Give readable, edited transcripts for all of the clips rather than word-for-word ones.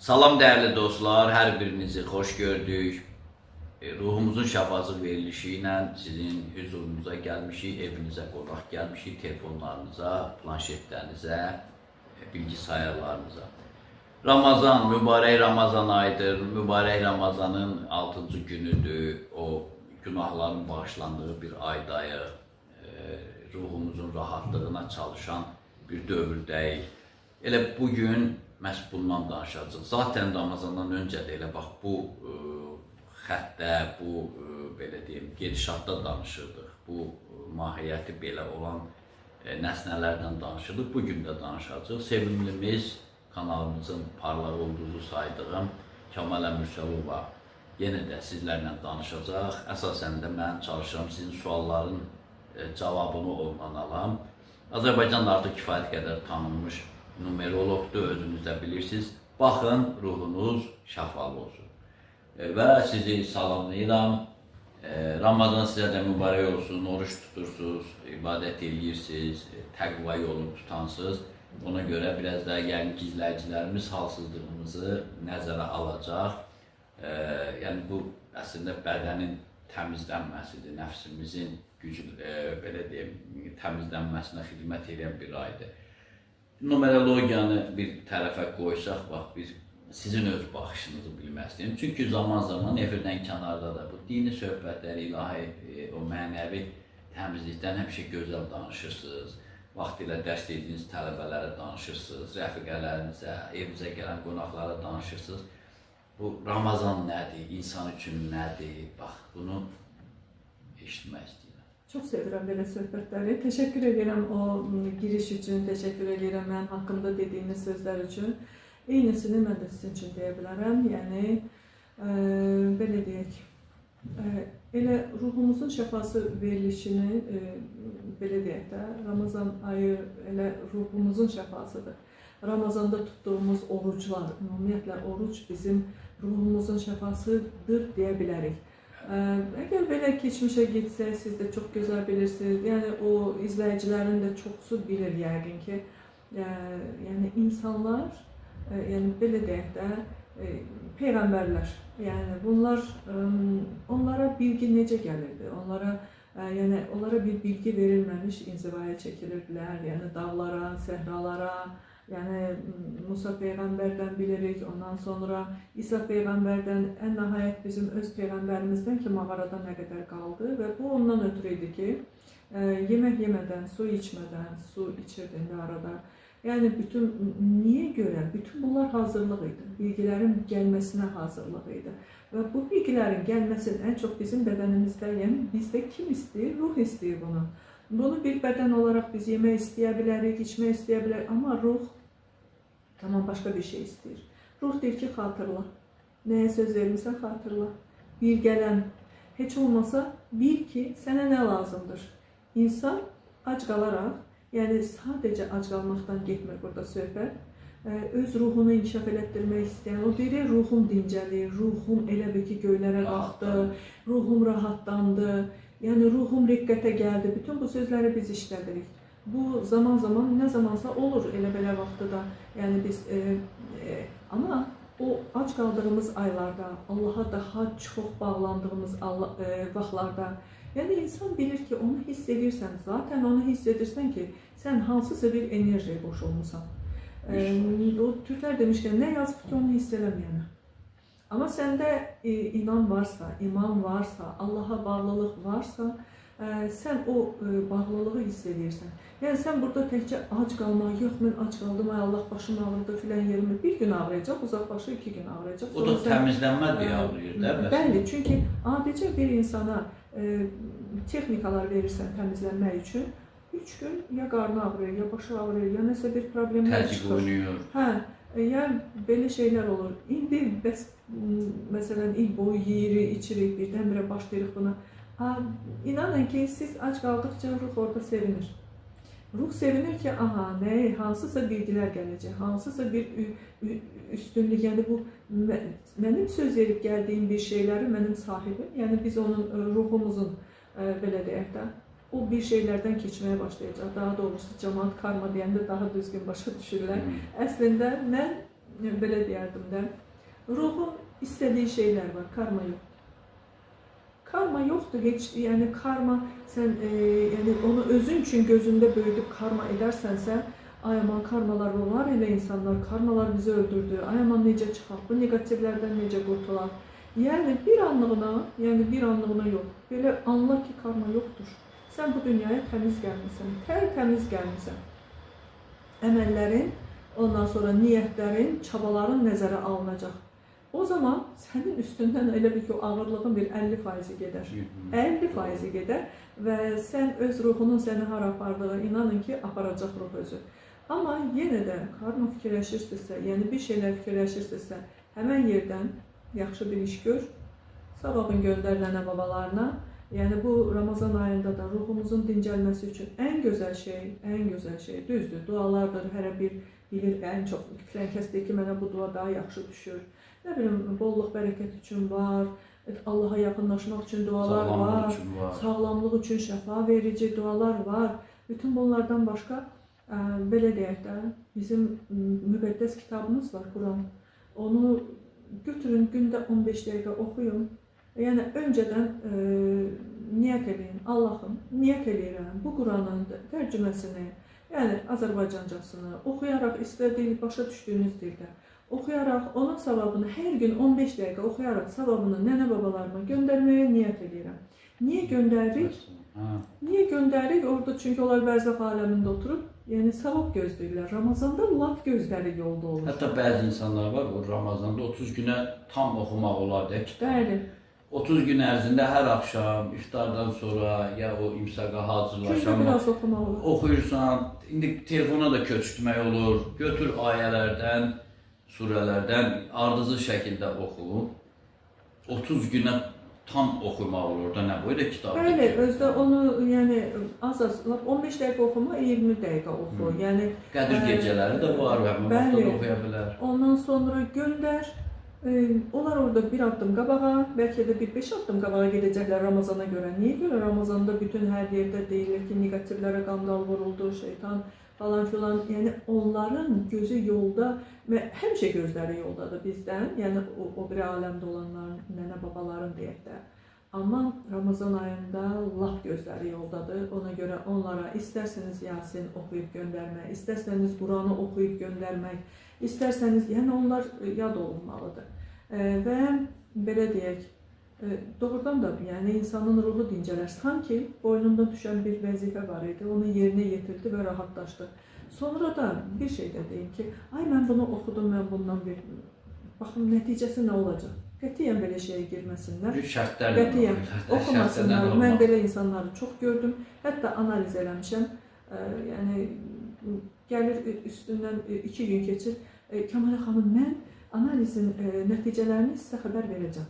Salam dəyərli dostlar, hər birinizi xoş gördük. Ruhumuzun şəfası verilişi ilə sizin hüzurunuza gəlmişik, evinizə qonaq gəlmişik, telefonlarınıza, planşetlərinizə, bilgisayarlarınıza. Ramazan, mübarək Ramazan ayıdır. Mübarək Ramazanın 6-cı günüdür. O günahların bağışlandığı bir aydayıq. Ruhumuzun rahatlığına çalışan bir dövrdəyik. Elə bu gün məhz bundan danışacağıq. Zaten Ramazandan öncə də elə bax bu xəttdə, bu belə deyim, gedişatda danışırdıq. Bu mahiyyəti belə olan nəsnələrdən danışırdıq. Bu gün də danışacağıq. Sevimlimiz, kanalımızın parlaq ulduzu saydığım Kəmalə Mürsəlova yenə də sizlərlə danışacaq. Əsasən də mən çalışıram sizin sualların cavabını ondan alam. Azərbaycanda artıq kifayət qədər tanınmış numeroloqdur, özünüz də bilirsiniz. Baxın, ruhunuz şəfalı olsun. Və sizi salamlayıram. Ramazan sizə də mübarək olsun, oruç tutursunuz, ibadət eləyirsiniz, təqva yolunu tutansınız. Ona görə biraz da yəqin ki, izləyicilərimiz halsızlığımızı nəzərə alacaq. Yəni bu əslində bədənin təmizlənməsidir, nəfsimizin gücü, belə deyim, təmizlənməsinə xidmət edən bir aydır. Numerologiyanı bir tərəfə qoysaq, bax biz sizin öz baxışınızı bilmək istəyirəm. Çünki zaman-zaman efirdən kənarda da bu dini söhbətlər, ilahi, o mənəvi təmizlikdən həmişə gözəl danışırsınız. Vaxtilə dərs dediyiniz tələbələrə danışırsınız, rəfiqələrinizə, evinizə gələn qonaqlara danışırsınız. Bu Ramazan nədir, insan üçün nədir? Bax bunu eşitmək istəyirəm. Çox sevirəm belə söhbətləri. Təşəkkür edirəm o giriş üçün, təşəkkür edirəm mənim haqqımda dediyiniz sözlər üçün. Eynisini mən də sizin üçün deyə bilərəm. Yəni belə deyək, elə ruhumuzun şəfası verilişini belə deyək də, Ramazan ayı elə ruhumuzun şəfasıdır. Ramazanda tutduğumuz oruclar, ümumiyyətlə oruc bizim ruhumuzun şəfasıdır deyə bilərik. Əgər belə keçmişə getsək, siz də çox gözəl bilirsiniz. Yəni o izləyicilərin də çoxusu bilir yəqin ki, yəni insanlar, yəni belə deyək də, peyğəmbərlər, yəni bunlar onlara bilgi necə gəlirdi? Onlara yəni onlara bir bilgi verilməmiş inzivaya çəkilirdilər, yəni dağlara, səhralara. Yəni Musa peyğəmbərdən bilirik, ondan sonra İsa peyğəmbərdən, ən nəhayət bizim öz peyğəmbərimizdən ki, mağarada nə qədər qaldı və bu ondan ötürü idi ki, yemək yemədən, su içmədən, su içirdi indi arada. Yəni bütün niyə görə? Bütün bunlar hazırlıq idi. Bilgilərin gəlməsinə hazırlıq idi. Və bu bilgilərin gəlməsini ən çox bizim bədənimizdə, yəni bizdə kim istəyir? Ruh istəyir bunu. Bunu bir bədən olaraq biz yemək istəyə bilərik, içmək istəyə bilərik, amma ruh tamam başqa bir şey istəyir. Ruh deyir ki, xatırla. Nəyə söz vermisən, xatırla. Bir gələn, heç olmasa bil ki, sənə nə lazımdır. İnsan ac qalaraq, yəni sadəcə ac qalmaqdan getmir burada söhbət. Öz ruhunu inkişaf elətdirmək istəyən, o deyir, ruhum dincəlir, ruhum elə bil ki, göylərə qalxdı, ruhum rahatlandı, yəni ruhum riqqətə gəldi. Bütün bu sözləri biz işlədirik. Bu zaman-zaman nə zamansa olur elə belə vaxtı da. Yəni biz amma o ac qaldığımız aylarda, Allaha daha çox bağlandığımız vaxtlarda, yəni insan bilir ki, onu hiss edirsən, zaten onu hiss edirsən ki, sən hansısa bir enerjiyə qoşulmusan. O türklər demişkən, nə yazıq ki, onu hiss eləməyənə. Amma səndə inan varsa, iman varsa, Allaha bağlılıq varsa, sən o bağlılığı hiss edirsən. Yəni sən burada təkcə ac qalmaq, yox mən ac qaldım, ay Allah başım ağrıdı filan yerimi bir gün ağrıyacaq, uzaqbaşı 2 gün ağrıyacaq. O da təmizlənmə deyə ağrıyır da bəs. Bəli, çünki adicə bir insana texnikalar verirsən təmizlənmək üçün, 3 gün ya qarnı ağrıyır, ya başı ağrıyır, ya nəsə bir problemlər Təzyiq çıxır. oynayır. Hə, yəni belə şeylər olur. İndi bəs məsələn il boyu yeyirik, içirik, birdən-birə başlayırıq buna. Ha, inanın ki, siz ac qaldıqca ruh orada sevinir. Ruh sevinir ki, aha, nə, hansısa bilgilər gələcək, hansısa bir üstünlük, yəni bu mənim söz verib gəldiyim bir şeyləri mənim sahibim, yəni biz onun ruhumuzun belə deyək də, o bir şeylərdən keçməyə başlayacaq. Daha doğrusu cəmaət karma deyəndə daha düzgün başa düşürlər. Əslində mən belə deyərdim də, ruhun istədiyi şeylər var, karma yoxdur. Karma yoxdur heç, yəni karma sən yəni onu özün üçün gözündə böyüdüb karma edərsənsə, ay aman karmalar var elə insanlar, karmalar bizi öldürdü. Ay aman necə çıxaq, bu neqativlərdən necə qurtulaq? Yəni bir anlığına, yəni bir anlığına yox. Belə anla ki, karma yoxdur. Sən bu dünyaya təmiz gəlmisən, tərtəmiz gəlmisən. Əməllərin, ondan sonra niyyətlərin, çabaların nəzərə alınacaq. O zaman sənin üstündən elə bil ki, o ağırlığın bir 50%-i gedər. 50%-i gedər və sən öz ruhunun səni hara apardığı, inanın ki, aparacaq ruh özü. Amma yenə də karma fikirləşirsinizsə, yəni bir şeylər fikirləşirsinizsə, həmən yerdən yaxşı bir iş gör, savabın göndər nənə babalarına. Yəni bu Ramazan ayında da ruhumuzun dincəlməsi üçün ən gözəl şey, ən gözəl şey düzdür, dualardır. Hərə bir bilir, ən çox filan kəs deyir ki, mənə bu dua daha yaxşı düşür. Nə bilim, bolluq, bərəkət üçün var, Allaha yaxınlaşmaq üçün dualar Sağlamlıq var, üçün var. Sağlamlıq üçün şəfa verici dualar var. Bütün bunlardan başqa belə deyək də, bizim müqəddəs kitabımız var, Quran. Onu götürün, gündə 15 dəqiqə oxuyun. Yəni öncədən niyyət eləyin, Allahım, niyyət eləyirəm bu Quranın tərcüməsini, yəni Azərbaycancasını oxuyaraq istədiyi, başa düşdüyünüz dildə oxuyaraq onun savabını hər gün 15 dəqiqə oxuyaraq savabını nənə babalarıma göndərməyə niyyət eləyirəm. Niyə göndəririk? Hə. Niyə göndəririk? Orada çünki onlar bərzəx aləmində oturub, yəni savab gözləyirlər. Ramazanda lap gözləri yolda olur. Hətta bəzi insanlar var, o Ramazanda 30 günə tam oxumaq olar da kitab. Bəli. 30 gün ərzində hər axşam iftardan sonra ya o imsaka Gündə hazırlaşan biraz oxumaq olur. oxuyursan, indi telefona da köçürtmək olur. Götür ayələrdən, surələrdən ardıcıl şəkildə oxu. 30 günə tam oxumaq olur da nə boyda kitabdır. Bəli, ki. özdə onu yəni az-az lap 15 dəqiqə oxuma, 20 dəqiqə oxu. Yəni Qədir gecələri də var, həmin vaxtda da oxuya bilər. Ondan sonra göndər. Onlar orada bir addım qabağa, bəlkə də bir 5 addım qabağa gedəcəklər Ramazana görə. Niyə görə? Ramazanda bütün hər yerdə deyilir ki, neqativlərə qandal vuruldu, şeytan falan filan. Yəni onların gözü yolda və həmişə gözləri yoldadır bizdən. Yəni o biri aləmdə olanların, nənə babaların deyək də. Amma Ramazan ayında lap gözləri yoldadır. Ona görə onlara istərseniz Yasin oxuyub göndərmək, istərseniz Quranı oxuyub göndərmək, istərseniz, yəni onlar yad olunmalıdır. Və belə deyək, doğrudan da yəni insanın ruhu dincələr. Sanki boynunda düşən bir vəzifə var idi, onu yerinə yetirdi və rahatlaşdı. Sonra da bir şey də deyim ki, ay mən bunu oxudum, mən bundan bir baxım nəticəsi nə olacaq? Qətiyyən belə şeyə girməsinlər. Bir şərtlərlə Qətiyyən oxumasınlar. Şərtlərlə Mən belə insanları çox gördüm. Hətta analiz eləmişəm. Yəni gəlir üstündən 2 gün keçir. Kəmalə xanım, mən analizin nəticələrini sizə xəbər verəcəm.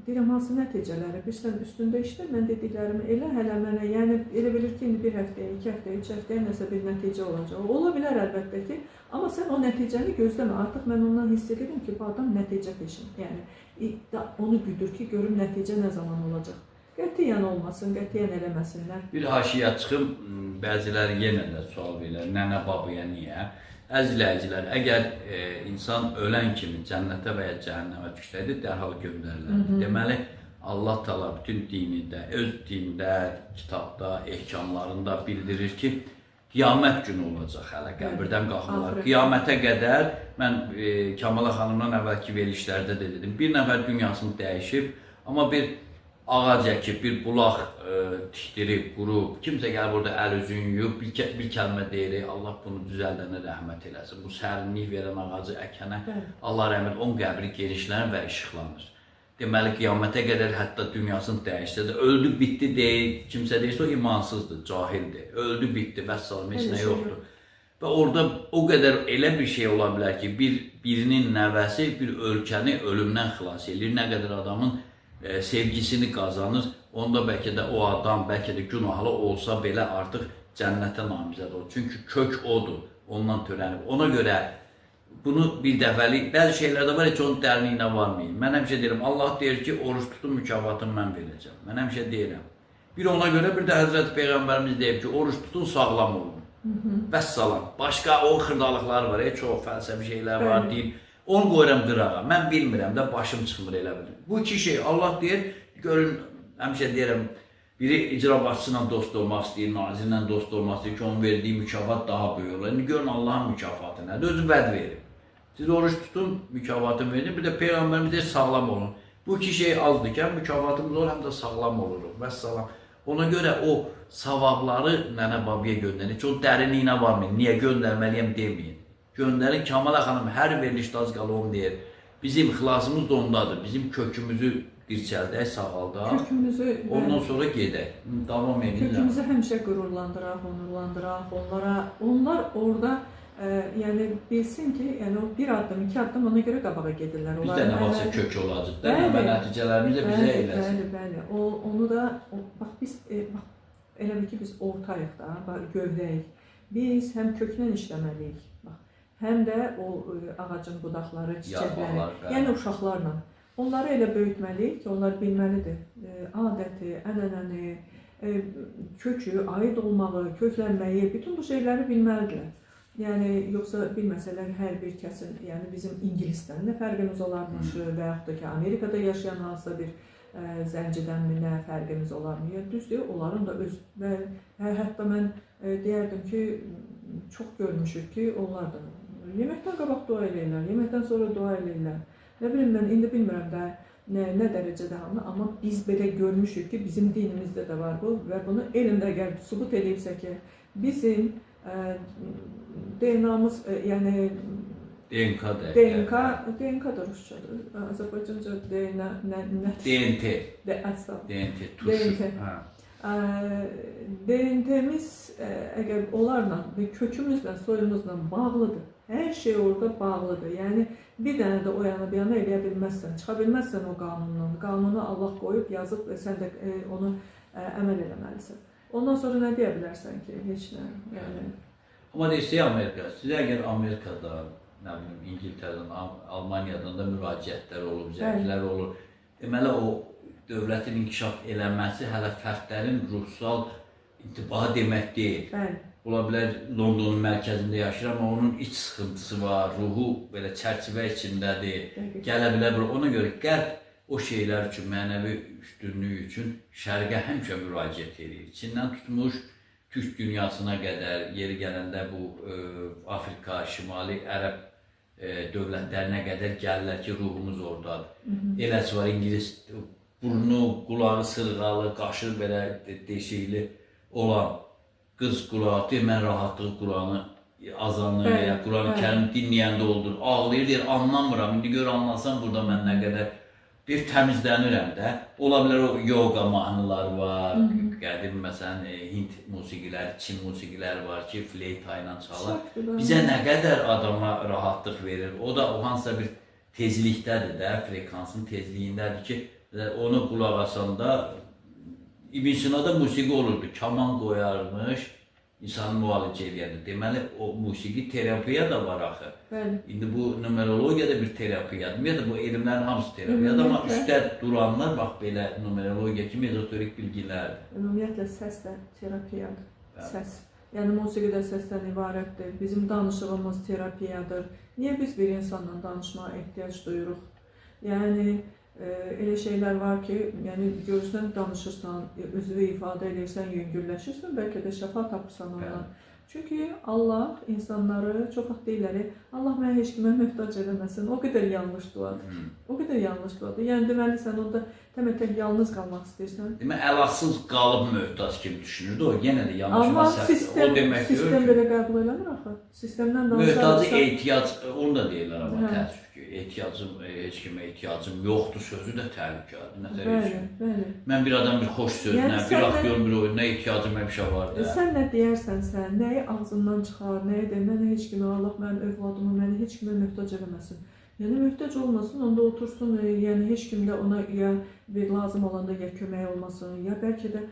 Deyirəm, hansı nəticələri? Bir sən üstündə işlə, mən dediklərimi elə, hələ mənə, yəni elə bilir ki, indi bir həftəyə, 2 həftəyə, 3 həftəyə nəsə bir nəticə olacaq. Ola bilər əlbəttə ki, amma sən o nəticəni gözləmə. Artıq mən ondan hiss edirəm ki, bu adam nəticə peşin. Yəni onu güdür ki, görüm nəticə nə zaman olacaq. Qətiyyən olmasın, qətiyyən eləməsinlər. Bir haşiyə çıxım, bəziləri yenə də sual verirlər, nənə babaya niyə? Əziz izləyicilər, əgər insan ölən kimi cənnətə və ya cəhənnəmə düşsəydi, dərhal göndərilərdi. Deməli, Allah Taala bütün dinində, öz dinində, kitabda, ehkamlarında bildirir ki, qiyamət günü olacaq hələ, qəbirdən qalxmalar. Qiyamətə qədər mən Kamala xanımdan əvvəlki verilişlərdə də dedim, bir nəfər dünyasını dəyişib, amma bir ağac əkib, bir bulaq tikdirib, qurub, kimsə gəlib orada əl üzünü yuyub, bir kəlmə deyir, Allah bunu düzəldənə rəhmət eləsin. Bu sərinlik verən ağacı əkənə Allah rəhmət, onun qəbri genişlənir və işıqlanır. Deməli, qiyamətə qədər hətta dünyasını dəyişsə də, öldü, bitdi deyil, kimsə deyirsə o imansızdır, cahildir. Öldü, bitdi, vəssalam, heç nə yoxdur. Və orada o qədər elə bir şey ola bilər ki, birinin nəvəsi bir ölkəni ölümdən xilas eləyir, nə qədər adamın sevgisini qazanır, onda bəlkə də o adam, bəlkə də günahlı olsa belə artıq cənnətə namizəd olur. Çünki kök odur, ondan törənib. Ona görə bunu bir dəfəlik, bəzi şeylərdə var, heç onun dərinliyinə varmayın. Mən həmişə deyirəm, Allah deyir ki, oruç tutun mükafatını mən verəcəm. Mən həmişə deyirəm. Bir ona görə, bir də Həzrəti Peyğəmbərimiz deyib ki, oruç tutun, sağlam olun. Vəssalam. Başqa o xırdalıqlar var, çox fəlsəfi şeylər var, deyil. Onu qoyuram qırağa. Mən bilmirəm də, başım çıxmır elə bilir. Bu iki şey Allah deyir, görün, həmişə deyirəm, biri icra başçısıyla dost olmaq istəyir, nazirlə dost olmaq istəyir ki, onun verdiyi mükafat daha böyük olur. İndi görün Allahın mükafatı nədir? Özü vəd verib. Siz oruç tutun, mükafatını verin. Bir də Peyğəmbərimiz deyir, sağlam olun. Bu iki şey azdır ki, həm mükafatımız olur, həm də sağlam oluruq. Vəssalam. Ona görə o savabları nənə babaya göndərin. Heç o dərinliyinə varmayın. Niyə göndərməliyəm deməyin. Göndərin. Kamala xanım hər verilişdə az qala onu deyir. Bizim xilasımız da ondadır. Bizim kökümüzü dirçəldək, sağaldaq. Kökümüzü Ondan sonra gedək. Davam edin. Kökümüzü həmişə qürurlandıraq, onurlandıraq, onlara, onlar orada yəni bilsin ki, yəni o bir addım, iki addım ona görə qabağa gedirlər. Biz də nə vaxtsa kök olacaq da, amma nəticələrimiz də bizə eləsin. Bəli, bəli. O onu da o, bax biz bax elə bil ki biz ortayıq da, bax gövdəyik. Biz həm köklə işləməliyik, bax, həm də o ağacın budaqları, çiçəkləri, yəni uşaqlarla. Onları elə böyütməliyik ki, onlar bilməlidir. Adəti, ənənəni, kökü, aid olmağı, köklənməyi, bütün bu şeyləri bilməlidirlər. Yəni yoxsa bilməsələr hər bir kəsin, yəni bizim İngilisdən nə fərqimiz olarmış və yaxud da ki Amerikada yaşayan hansısa bir zəncидənmi nə fərqimiz olarmı? Yəni düzdür, onların da öz və hətta mən deyərdim ki, çox görmüşük ki, onlar da yeməkdən qabaq dua eləyirlər, yeməkdən sonra dua eləyirlər. Nə bilim mən indi bilmirəm də nə dərəcədə hamı, amma biz belə görmüşük ki, bizim dinimizdə də var bu və bunu elmdə əgər sübut eləyibsə ki, bizim DNA-mız, yəni DNK da. DNK da rusçadır. Azərbaycanca DNA nə? DNT. DNT turşu. DNT. DNT-miz əgər onlarla və kökümüzlə, soyumuzla bağlıdır. Hər şey orada bağlıdır. Yəni bir dənə də o yana bir yana eləyə bilməzsən, çıxa bilməzsən o qanundan. Qanunu Allah qoyub, yazıb və sən də onu əməl eləməlisən. Ondan sonra nə deyə bilərsən ki? Heç nə. Yəni. Amma deyirsə Amerika, sizə əgər Amerikada, nə bilim, İngiltərədən, Almaniyadan da müraciətlər olub, zənglər olur. Deməli o dövlətin inkişaf eləməsi hələ fərdlərin ruhsal intibahı demək deyil. Bəli. Ola bilər Londonun mərkəzində yaşayır, amma onun iç sıxıntısı var, ruhu belə çərçivə içindədir. Gələ bilər. Ona görə Qərb o şeylər üçün, mənəvi üstünlüyü üçün Şərqə həmişə müraciət edir. Çindən tutmuş Türk dünyasına qədər, yeri gələndə bu Afrika, Şimali Ərəb dövlətlərinə qədər gəlirlər ki, ruhumuz oradadır. Eləsi var, İngilis burnu, qulağı sırğalı, qaşı belə deşikli olan qız qulağı deyir, mən rahatlıq Quranı, azanı və ya Quran-ı Kərim dinləyəndə oldur. Ağlayır, deyir, anlamıram, indi gör anlasam burada mən nə qədər bir təmizlənirəm də. Ola bilər o yoga mahnılar var, qədim məsələn Hint musiqiləri, Çin musiqiləri var ki, fleyta ilə çalır. Bizə nə qədər adama rahatlıq verir. O da o hansısa bir tezlikdədir də, frekansın tezliyindədir ki, onu qulaq asanda İbn Sinada musiqi olurdu, kaman qoyarmış, insanı müalicə eləyərdi. Deməli, o musiqi terapiya da var axı. Bəli. İndi bu numerologiya da bir terapiyadır. Ümumiyyətlə, bu elmlərin hamısı terapiyadır, amma üstə duranlar, bax belə numerologiya kimi ezoterik bilgilərdir. Ümumiyyətlə, səs də terapiyadır. Bəli. Səs. Yəni, musiqi də səsdən ibarətdir. Bizim danışığımız terapiyadır. Niyə biz bir insanla danışmağa ehtiyac duyuruq? Yəni, elə şeylər var ki, yəni görürsən, danışırsan, özünü ifadə edirsən, yüngülləşirsən, bəlkə də şəfa tapırsan ondan. Bəli. Çünki Allah insanları, çox vaxt deyirlər, Allah mənə heç kimə möhtac eləməsin. O qədər yanlış duadır. O qədər yanlış duadır. Yəni deməli sən onda təmətək yalnız qalmaq istəyirsən. Demək əlatsız qalıb möhtac kimi düşünürdü o. Yenə də yanlışma səhvdir. O demək sistem belə qəbul eləmir axı. Sistemdən danışarsa. Möhtacı ehtiyac, onu da deyirlər amma təəssüf ki, ehtiyacım, heç kimə ehtiyacım yoxdur sözü də təhlükədir. Nə bəli, bəli. Mən bir adam bir xoş sözünə, yəni, bir aktyor bir oyununa ehtiyacım həmişə var da. Sən nə deyərsənsə, nəyi ağzından çıxar, nəyi də mənə heç kimə, Allah mənim övladımı məni heç kimə möhtac eləməsin. Yəni möhtac olmasın, onda otursun, yəni heç kim də ona ya bir lazım olanda ya kömək olmasın, ya bəlkə də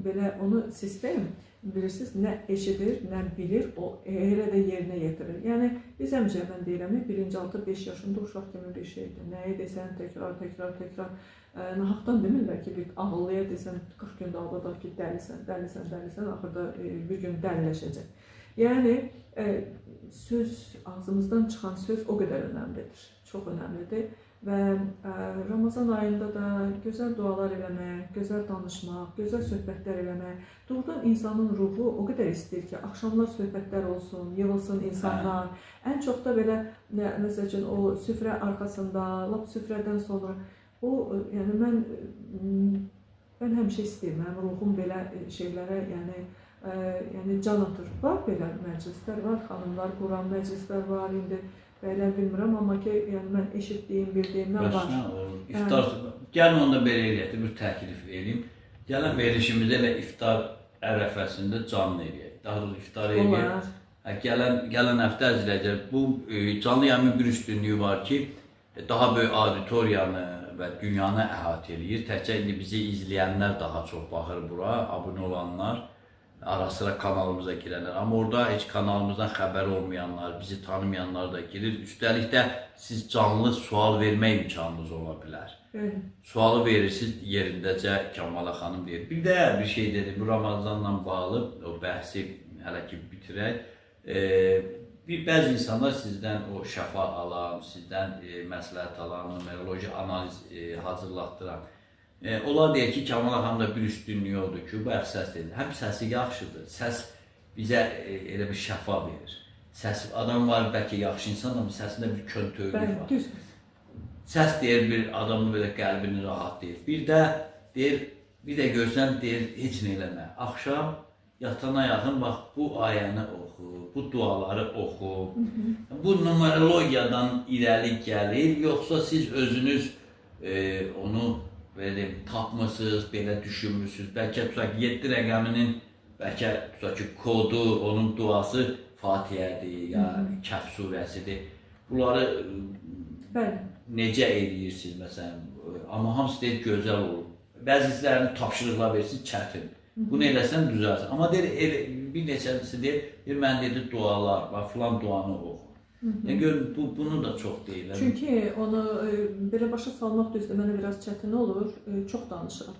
belə onu sistem bilirsiniz, nə eşidir, nə bilir, o elə də yerinə yetirir. Yəni biz həmişə mən deyirəm, birinci 6-5 yaşında uşaq kimi bir şeydir. Nəyi desən təkrar, təkrar, təkrar. Nahaqdan demirlər ki, bir ağıllıya desən 40 gün dalda ki, dəlisən, dəlisən, dəlisən, axırda bir gün dəliləşəcək. Yəni söz, ağzımızdan çıxan söz o qədər önəmlidir. Çox önəmlidir və Ramazan ayında da gözəl dualar eləmək, gözəl danışmaq, gözəl söhbətlər eləmək, doğrudan insanın ruhu o qədər istəyir ki, axşamlar söhbətlər olsun, yığılsın insanlar. Hə. Ən çox da belə məsəl üçün o süfrə arxasında, lap süfrədən sonra o, yəni mən həmişə istəyirəm, mənim ruhum belə şeylərə, yəni can atır. Var belə məclislər var, xanımlar quran məclislər var indi. Belə bilmirəm, amma ki, yəni mən eşitdiyim, bildiyimdən var. İftar, gəlin onda belə eləyək, bir təklif eləyim. Gəlin verilişimizdə elə iftar ərəfəsində canlı eləyək. Daha doğrusu iftar eləyək. Hə, gələn həftə əziləcək. Bu canlı yayımın bir üstünlüyü var ki, daha böyük auditoriyanı və dünyanı əhatə eləyir. Təkcə indi bizi izləyənlər daha çox baxır bura, abunə olanlar, ara sıra kanalımıza girənlər. Amma orada heç kanalımızdan xəbəri olmayanlar, bizi tanımayanlar da girir. Üstəlik də siz canlı sual vermə imkanınız ola bilər. Evet. Sualı verirsiniz, yerindəcə Kamala xanım deyir. Bir də bir şey dedi, bu Ramazanla bağlı o bəhsi hələ ki bitirək. Bəzi insanlar sizdən o şəfa alan, sizdən məsləhət alan, numeroloji analiz hazırlatdıran. Onlar deyir ki, Kamala xanım da bir üstünlüyü odur ki, bu səs deyir. Həm səsi yaxşıdır, səs bizə elə bir şəfa verir. Səs, adam var, bəlkə yaxşı insan, amma səsində bir köntöylük var. Düzdür. Səs deyir, bir adamın belə qəlbini rahat deyir. Bir də deyir, bir də görsən, deyir, heç nə eləmə. Axşam yatana yaxın, bax, bu ayəni oxu, bu duaları oxu. Bu numerologiyadan irəli gəlir, yoxsa siz özünüz onu belə deyim, tapmısınız, belə düşünmüsünüz. Bəlkə tutaq ki, 7 rəqəminin, bəlkə tutaq ki, kodu, onun duası Fatihədir, ya Kəhf surəsidir. Bunları bəli, necə eləyirsiniz məsələn? Amma hamısı deyir, gözəl olur. Bəzilərini tapşırıqlar verirsiniz, çətin. Bunu eləsən düzəlsin. Amma deyir, bir neçəsi deyir, mən dedi dualar, bax, filan duanı oxu. Yəni görün, bunu da çox deyirlər. Çünki onu belə başa salmaq düzdür, mənə biraz çətin olur, çox danışıram.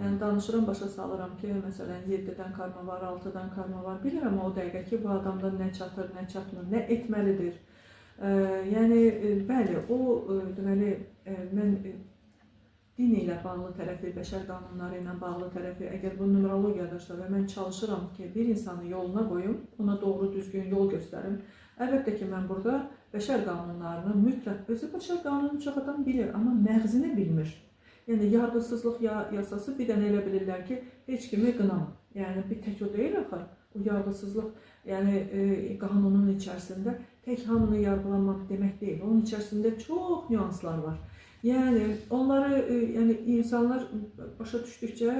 Yəni danışıram, başa salıram ki, məsələn, 7-dən karma var, 6-dan karma var. Bilirəm o dəqiqə ki, bu adamdan nə çatır, nə çatmır, nə etməlidir. Yəni, bəli, o, deməli, mən din ilə bağlı tərəfi, bəşər qanunları ilə bağlı tərəfi, əgər bu numerologiyadırsa və mən çalışıram ki, bir insanı yoluna qoyum, ona doğru düzgün yol göstərim. Əlbəttə ki, mən burada bəşər qanunlarını mütləq, özü bəşər qanunu çox adam bilir, amma məğzini bilmir. Yəni, yarğısızlıq yasası bir dənə elə bilirlər ki, heç kimi qınama. Yəni, bir tək o deyil axı, o yarğısızlıq, yəni qanunun içərisində tək hamını yarğılanmaq demək deyil. Onun içərisində çox nüanslar var. Yəni, onları, yəni insanlar başa düşdükcə,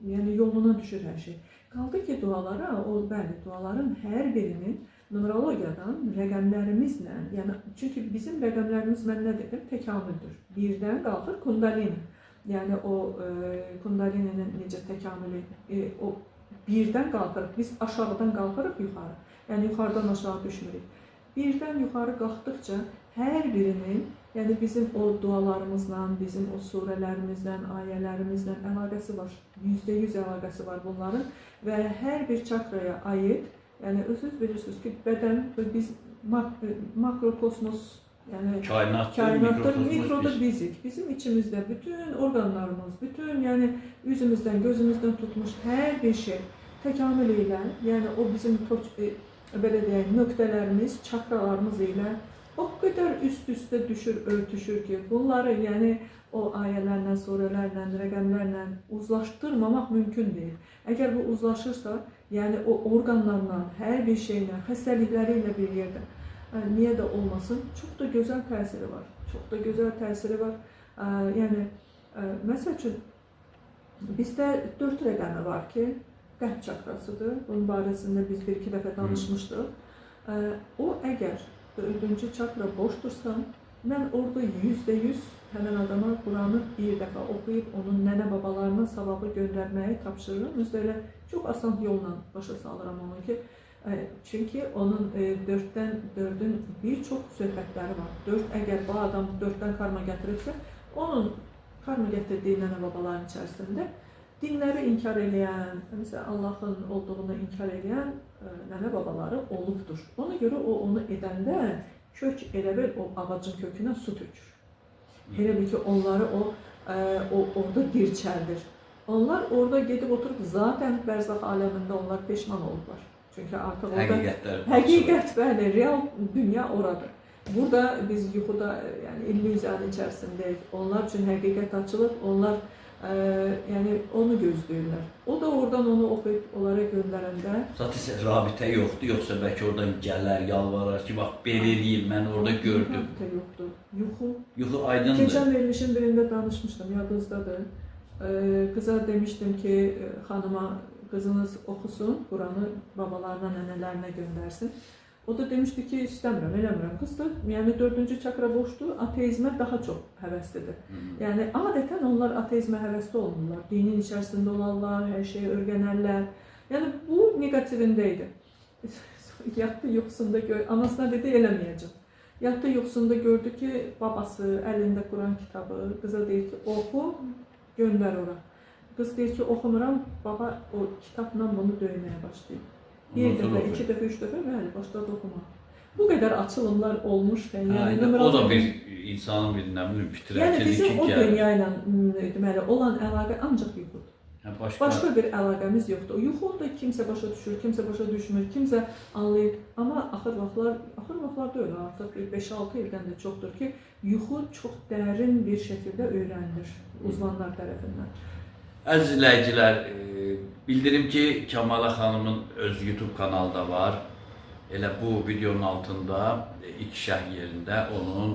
yəni yoluna düşür hər şey. Qaldı ki, dualara, o bəli, duaların hər birinin numerologiyadan rəqəmlərimizlə, yəni çünki bizim rəqəmlərimiz, mən nə dedim, təkamüldür. Birdən qalxır kundalini. Yəni o kundalininin necə təkamülü, o birdən qalxırıq, biz aşağıdan qalxırıq yuxarı. Yəni yuxarıdan aşağı düşmürük. Birdən yuxarı qalxdıqca hər birinin, yəni bizim o dualarımızla, bizim o surələrimizlə, ayələrimizlə əlaqəsi var. %100 əlaqəsi var bunların və hər bir çakraya aid, yəni özünüz bilirsiniz ki, bədən, biz makrokosmos, yəni kainatdır, mikroda bizik. Bizim içimizdə bütün orqanlarımız, bütün, yəni üzümüzdən, gözümüzdən tutmuş hər bir şey təkamül ilə, yəni o bizim belə deyək, nöqtələrimiz, çakralarımız ilə o qədər üst-üstə düşür, örtüşür ki, bunları, yəni o ayələrlə, surələrlə, rəqəmlərlə uzlaşdırmamaq mümkün deyil. Əgər bu uzlaşırsa, yəni o orqanlarla, hər bir şeylə, xəstəlikləri ilə bir yerdə, niyə də olmasın, çox da gözəl təsiri var. Çox da gözəl təsiri var. Yəni, məsəl üçün, bizdə 4 rəqəmi var ki, qəlb çakrasıdır. Bunun barəsində biz bir-iki dəfə danışmışdıq. O, əgər 4-cü çakra boşdursa, mən orada %100 həmən adama Quranı bir dəfə oxuyub, onun nənə babalarına savabı göndərməyi tapşırıram. Özü elə çox asan yolla başa salıram onu ki, çünki onun 4-ün bir çox söhbətləri var. 4, əgər bu adam 4-dən karma gətiribsə, onun karma gətirdiyi nənə babaların içərisində Dinləri inkar eləyən, məsələn Allahın olduğunu inkar eləyən nənə babaları olubdur. Ona görə o onu edəndə kök elə bil o ağacın kökünə su tökür. Elə bil ki, onları o orada dirçəldir. Onlar orada gedib oturub zaten bərzəx aləmində onlar peşman olublar. Çünki artıq orada Həqiqətlər. Həqiqət, bəli, real dünya oradır. Burada biz yuxuda, yəni illüziyanın içərisindəyik. Onlar üçün həqiqət açılıb, onlar yəni onu gözləyirlər. O da oradan onu oxuyub onlara göndərəndə Zaten rabitə yoxdur, yoxsa bəlkə oradan gələr, yalvarar ki, bax belə eləyir, mən orada gördüm. Rabitə yoxdur. Yuxu. Yuxu aydındır. Keçən verilişin birində danışmışdım, yadınızdadır. Qıza demişdim ki, xanıma qızınız oxusun, Quranı babalarına, nənələrinə göndərsin. O da demişdi ki, istəmirəm, eləmirəm. Qız da, yəni 4-cü çakra boşdur, ateizmə daha çox həvəslidir. Yəni adətən onlar ateizmə həvəsli olmurlar. Dinin içərisində olarlar, hər şeyi öyrənərlər. Yəni bu neqativində idi. Yatdı yuxusunda anasına dedi eləməyəcəm. Yatdı yuxusunda gördü ki, babası əlində Quran kitabı, qıza deyir ki, oxu, göndər ora. Qız deyir ki, oxumuram, baba o kitabla bunu döyməyə başlayır. Bir dəfə, iki dəfə, üç dəfə, bəli, başladı oxumağa. Bu qədər açılımlar olmuşkən, yəni hə, o da bir insanın bir nə bilim fitrətidir. Yəni bizim o dünya ilə deməli olan əlaqə ancaq yuxudur. Hə, başqa bir əlaqəmiz yoxdur. O yuxunu da kimsə başa düşür, kimsə başa düşmür, kimsə anlayır. Amma axır vaxtlar deyil, artıq 5-6 ildən də çoxdur ki, yuxu çox dərin bir şəkildə öyrənilir uzmanlar tərəfindən. Əziz izləyicilər, bildirim ki, Kamala xanımın öz YouTube kanalı da var. Elə bu videonun altında ilk şərh yerində onun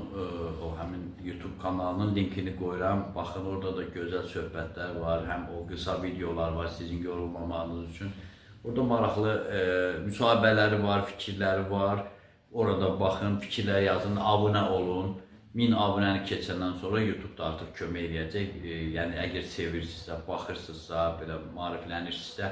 o həmin YouTube kanalının linkini qoyuram. Baxın, orada da gözəl söhbətlər var, həm o qısa videolar var sizin yorulmamağınız üçün. Orada maraqlı müsahibələri var, fikirləri var. Orada baxın, fikirlər yazın, abunə olun. 1000 abunəni keçəndən sonra YouTube da artıq kömək eləyəcək. Yəni əgər sevirsinizsə, baxırsınızsa, belə maariflənirsinizsə,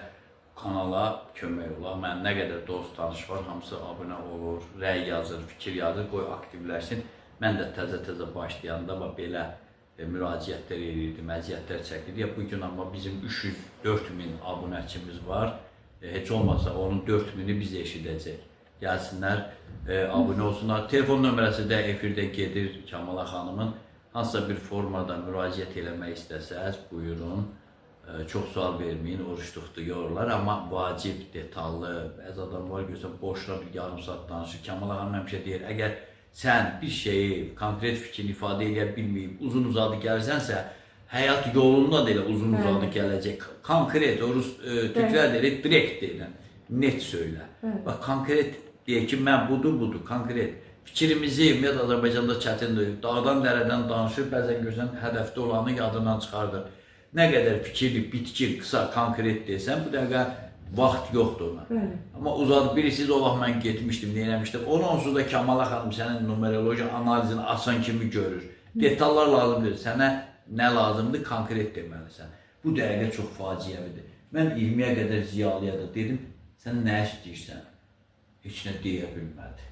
kanala kömək olar. Mən nə qədər dost tanış var, hamısı abunə olur, rəy yazır, fikir yazır, qoy aktivləşsin. Mən də təzə-təzə başlayanda belə müraciətlər edirdim, əziyyətlər çəkirdim. Bu gün amma bizim 304 min abunəçimiz var. Heç olmasa onun 4 mini biz eşidəcək. Gəlsinlər, abunə olsunlar. Telefon nömrəsi də efirdə gedir Kamala xanımın. Hansısa bir formada müraciət eləmək istəsəz, buyurun. Çox sual verməyin, oruçluqdur, yorurlar. Amma vacib, detallı, bəzi adam var, görsən, boşuna bir yarım saat danışır. Kamala xanım həmişə deyir, əgər sən bir şeyi, konkret fikrini ifadə eləyə bilməyib, uzun uzadı gəlsənsə, həyat yolunda da elə uzun uzadı gələcək. Konkret, o rus, türklər deyir, direkt deyilən, net söylə. Bax, konkret deyək ki, mən budur, budur, konkret. Fikrimizi, ümumiyyətlə, Azərbaycanda çətindir. Dağdan, dərədən danışır, bəzən görsən, hədəfdə olanı yadından çıxardır. Nə qədər fikirli, bitki, qısa, konkret desən, bu dəqiqə vaxt yoxdur ona. Bəli. Amma uzadı, bilirsiniz, o vaxt mən getmişdim, neyləmişdim. Onu onsuz da Kamala xanım sənin numeroloji analizini asan kimi görür. Detallar lazım deyil. Sənə nə lazımdır, konkret deməlisən. Bu dəqiqə çox faciəvidir. Mən 20-yə qədər ziyalıya da dedim, sən nə istəyirsən? Heç nə deyə bilmədi.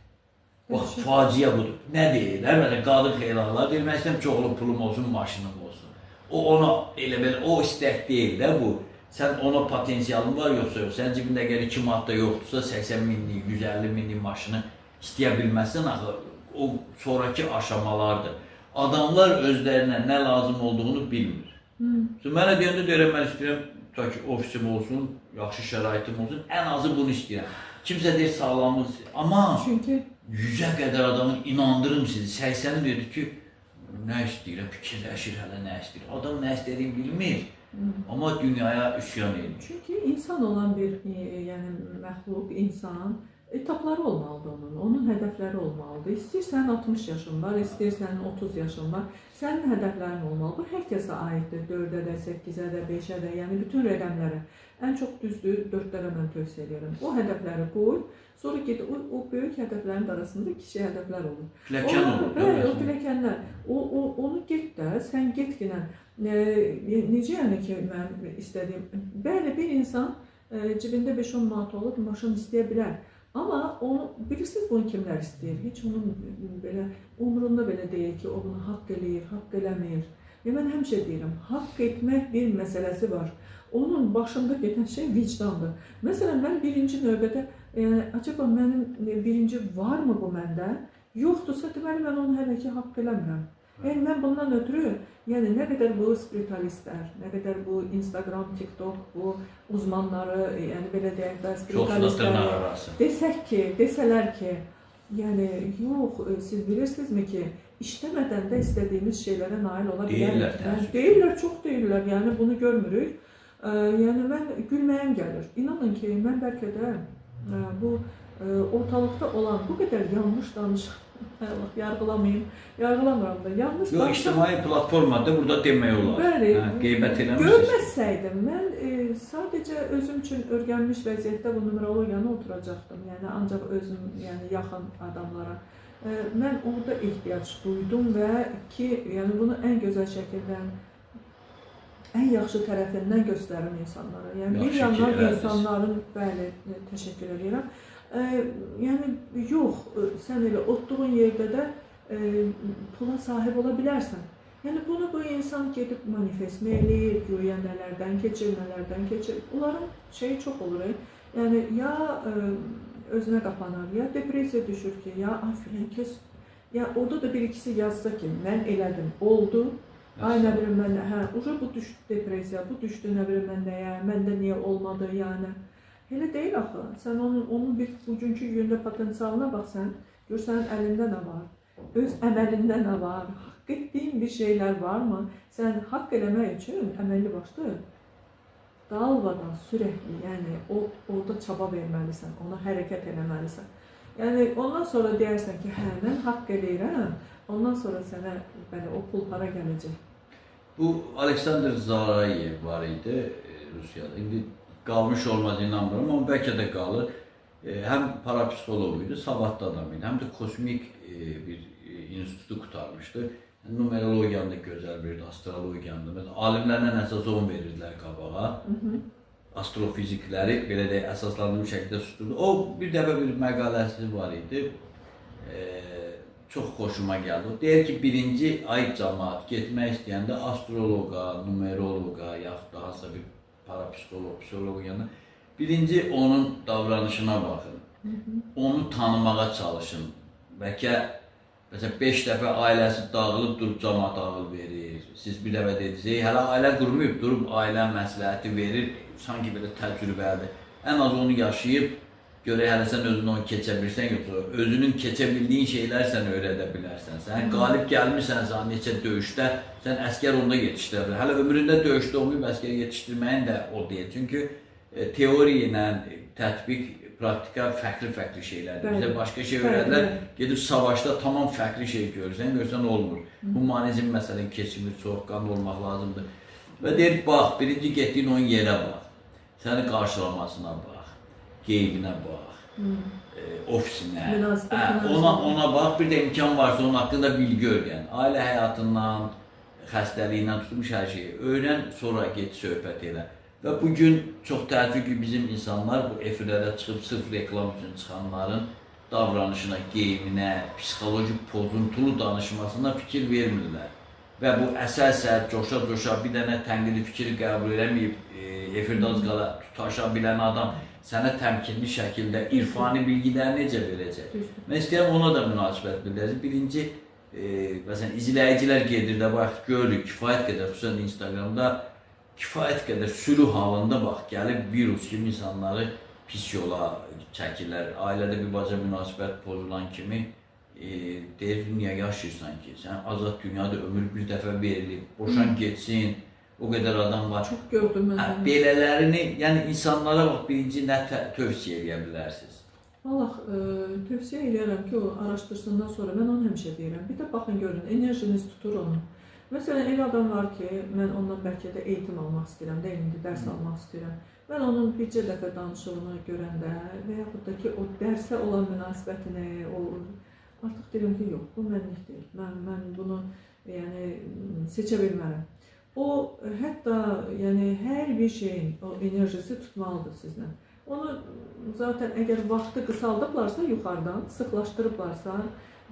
Bax, faciə budur. Nə deyirlər? Məsələn, qadın xeyirxahlar deyir, mən istəyirəm çoxlu pulum olsun, maşınım olsun. O ona elə belə, o istək deyil də bu. Sən ona potensialın var yoxsa yox. Sənin cibində əgər 2 manat da yoxdursa, 80 minlik, 150 minlik maşını istəyə bilməzsən axı. O sonrakı aşamalardır. Adamlar özlərinə nə lazım olduğunu bilmir. Mənə deyəndə deyirəm, mən istəyirəm ta ki ofisim olsun, yaxşı şəraitim olsun, ən azı bunu istəyirəm. Kimsə deyir sağlamlıq istəyir. Amma çünki 100-ə qədər adamın inandırım sizi, 80-i dedi ki, nə istəyirəm, fikirləşir hələ nə istəyir. Adam nə istədiyini bilmir, amma dünyaya üsyan edir. Çünki insan olan bir yəni məxluq, insan etapları olmalıdır onun, onun hədəfləri olmalıdır. İstəyir sənin 60 yaşın var, istəyir sənin 30 yaşın var, sənin hədəflərin olmalıdır. Bu hər kəsə aiddir, 4-ə də, 8-ə də, 5-ə də, yəni bütün rəqəmlərə. Ən çox düzdür, 4-lərə mən tövsiyə edirəm. O hədəfləri qoy, sonra get, o böyük hədəflərin arasında kiçik hədəflər olur. Pilləkən olur. Bəli, o pilləkənlər. Onu get də, sən get ginən. Necə yəni ki, mənim istədiyim... Bəli, bir insan cibində 5-10 manat olub, maşın istəyə bilər. Amma onu, bilirsiniz bunu kimlər istəyir? Heç onun belə, umurunda belə deyil ki, o bunu haqq eləyir, haqq eləmir. Ya mən həmişə deyirəm, haqq etmək bir məsələsi var. Onun başında gedən şey vicdandır. Məsələn, mən birinci növbədə, yəni acaba mənim birinci varmı bu məndə? Yoxdursa, deməli mən onu hələ ki haqq eləmirəm. Yəni mən bundan ötürü, yəni nə qədər bu spiritualistlər, nə qədər bu Instagram, TikTok, bu uzmanları, yəni belə deyək də spiritualistlər desək ki, desələr ki, yəni yox, siz bilirsinizmi ki, işləmədən də istədiyimiz şeylərə nail ola bilərik. Deyirlər, deyirlər, çox deyirlər. Yəni bunu görmürük. Yəni mən gülməyim gəlir. İnanın ki, mən bəlkə də bu ortalıqda olan bu qədər yanlış danışıq, Allah yargılamayım, yargılamıram da. Yanlış Yox, ictimai platformada burada demək olar. Bəli. Hə, qeybət eləmirsiniz. Görməsəydim, mən sadəcə özüm üçün öyrənmiş vəziyyətdə bu numerologiyanı oturacaqdım. Yəni ancaq özüm, yəni yaxın adamlara. Mən orada ehtiyac duydum və ki, yəni bunu ən gözəl şəkildə, ən yaxşı tərəfindən göstərim insanlara. Yəni bir yandan insanların, bəli, təşəkkür edirəm. Yəni yox, sən elə otduğun yerdə də pula sahib ola bilərsən. Yəni bunu bu insan gedib manifest mi eləyir, güya nələrdən keçir, nələrdən keçir. Onların şeyi çox olur. Yəni ya özünə qapanır, ya depressiya düşür ki, ya filan kəs. Ya orada da bir ikisi yazsa ki, mən elədim, oldu. Ay nə bilim mən, hə, uca bu düşdü depressiya, bu düşdü nə bilim mən nəyə, məndə niyə olmadı, yəni. Elə deyil axı. Sən onun bir bugünkü gündə potensialına bax sən, gör sənin əlində nə var, öz əməlində nə var, haqq etdiyin bir şeylər varmı? Sən haqq eləmək üçün əməlli başlı dalbadan sürəkli, yəni orada çaba verməlisən, ona hərəkət eləməlisən. Yəni ondan sonra deyərsən ki, hə, mən haqq eləyirəm, ondan sonra sənə bəli, o pul para gələcək. Bu Aleksandr Zarayev var idi Rusiyada. İndi qalmış olmaz inanmıram, amma bəlkə də qalır. Həm parapsixoloq idi, savadlı adam idi, həm də kosmik bir institutu qurtarmışdı. Numerologiyanı da gözəl bilirdi, astrologiyanı da. Məsələn, alimlərlə əsas onu verirdilər qabağa. Astrofizikləri belə deyək, əsaslandırmış şəkildə susturdu. O bir dəfə bir məqaləsi var idi. Çox xoşuma gəldi. O deyir ki, birinci ay camaat getmək istəyəndə astroloqa, numeroloqa, yaxud da hansısa bir parapsixoloq, psixoloqun yanına birinci onun davranışına baxın. Onu tanımağa çalışın. Bəlkə məsələn 5 dəfə ailəsi dağılıb durub camaat ağıl verir. Siz bir dəfə dediniz, hələ ailə qurmayıb, durub ailə məsləhəti verir, sanki belə təcrübəlidir. Ən az onu yaşayıb görək hələ sən özün onu keçə bilirsən yoxsa özünün keçə bildiyin şeylər sən öyrədə bilərsən. Sən qalib gəlmisənsə neçə döyüşdə, sən əskər onda yetişdirə bilər. Hələ ömründə döyüşdə olmayıb əskər yetişdirməyin də o deyil. Çünki teoriya ilə tətbiq, praktika fərqli-fərqli şeylərdir. Bizə başqa şey öyrədilər, gedib savaşda tamam fərqli şey görürsən, görsən olmur. Humanizm məsələn keçmir, soyuqqanlı olmaq lazımdır. Və deyir, bax, birinci getdiyin onun yerə bax, səni qarşılamasına bax, geyiminə bax, ofisinə, ona bax, bir də imkan varsa onun haqqında bilgi öyrən. Ailə həyatından, xəstəliyindən tutmuş hər şeyi öyrən, sonra get söhbət elə. Və bugün çox təəccüb ki, bizim insanlar bu efirlərə çıxıb sırf reklam üçün çıxanların davranışına, geyiminə, psixoloji pozuntulu danışmasına fikir vermirlər. Və bu əsə-əsə, coşa-coşa bir dənə tənqidi fikri qəbul eləməyib, efirdə az qala tutaşa bilən adam sənə təmkinli şəkildə irfani bilgiləri necə verəcək? Mən istəyirəm ona da münasibət bildirəcək. Birinci, məsələn, izləyicilər gedir də, bax, görürük, kifayət qədər, xüsusən Instagramda kifayət qədər sürü halında bax, gəlib virus kimi insanları pis yola çəkirlər. Ailədə bir baca münasibət pozulan kimi deyir, niyə yaşayırsan ki? Sən azad dünyada ömür bir dəfə verilib, boşan getsin, o qədər adam var. Çox gördüm mən. Hə, belələrini, yəni insanlara bax, birinci nə tövsiyə edə bilərsiniz? Vallah, tövsiyə eləyərəm ki, o araşdırsından sonra, mən onu həmişə deyirəm. Bir də baxın, görün, enerjiniz tutur onu. Məsələn, elə adam var ki, mən ondan bəlkə də eğitim almaq istəyirəm, də indi dərs almaq istəyirəm. Mən onun bircə dəfə danışığını görəndə və yaxud da ki, o dərsə olan münasibətini, o artıq deyirəm ki, yox, bu mənlik deyil. Mən bunu yəni seçə bilmərəm. O, hətta yəni hər bir şeyin o enerjisi tutmalıdır sizlə. Onu zaten əgər vaxtı qısaldıblarsa yuxarıdan, sıxlaşdırıblarsa,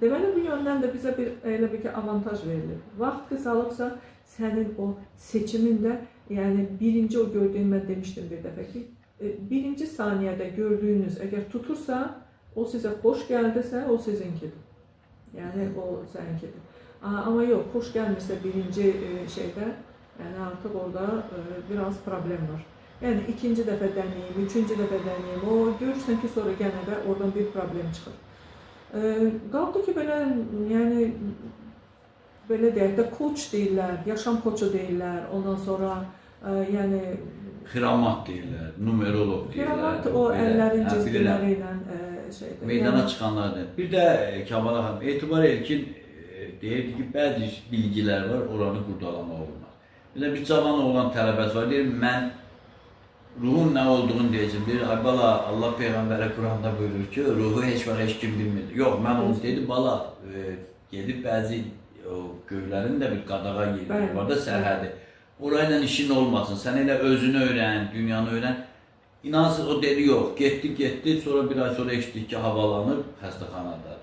deməli bu yöndən də bizə bir elə bir ki avantaj verilir. Vaxt qısalıbsa, Sənin o seçimin də, yəni birinci o gördüyün, mən demişdim bir dəfə ki, birinci saniyədə gördüyünüz əgər tutursa, o sizə xoş gəldisə, o sizinkidir. Yəni o səninkidir. Amma yox, xoş gəlmirsə birinci şeydə, yəni artıq orada biraz problem var. Yəni ikinci dəfə dənəyim, üçüncü dəfə dənəyim, o görürsən ki, sonra yenə də oradan bir problem çıxır. Qaldı ki, belə, yəni belə deyək də, coach deyirlər, yaşam koçu deyirlər. Ondan sonra yəni Xiramat deyirlər, numeroloq deyirlər. Xiramat o Belə, əllərin hə, bilirəm. cizgiləri ilə şeydir. Meydana Yəni, çıxanlardır. Bir də Kamala xanım, Etibar Elkin deyirdi ki, bəzi bilgilər var, oranı qurdalamaq olmaz. Bir də bir cavan oğlan tələbəsi var, deyir, mən ruhun nə olduğunu deyəcəm. Deyir, ay bala, Allah Peyğəmbərə Quranda buyurur ki, ruhu heç vaxt heç kim bilmir. Yox, mən onu dedi, bala, gedib bəzi o göylərin də bir qadağa yeri var da, sərhədi. Orayla işin olmasın, sən elə özünü öyrən, dünyanı öyrən. İnansız o dedi, yox, getdi, getdi, sonra bir ay sonra eşitdik ki, havalanıb xəstəxanadadır.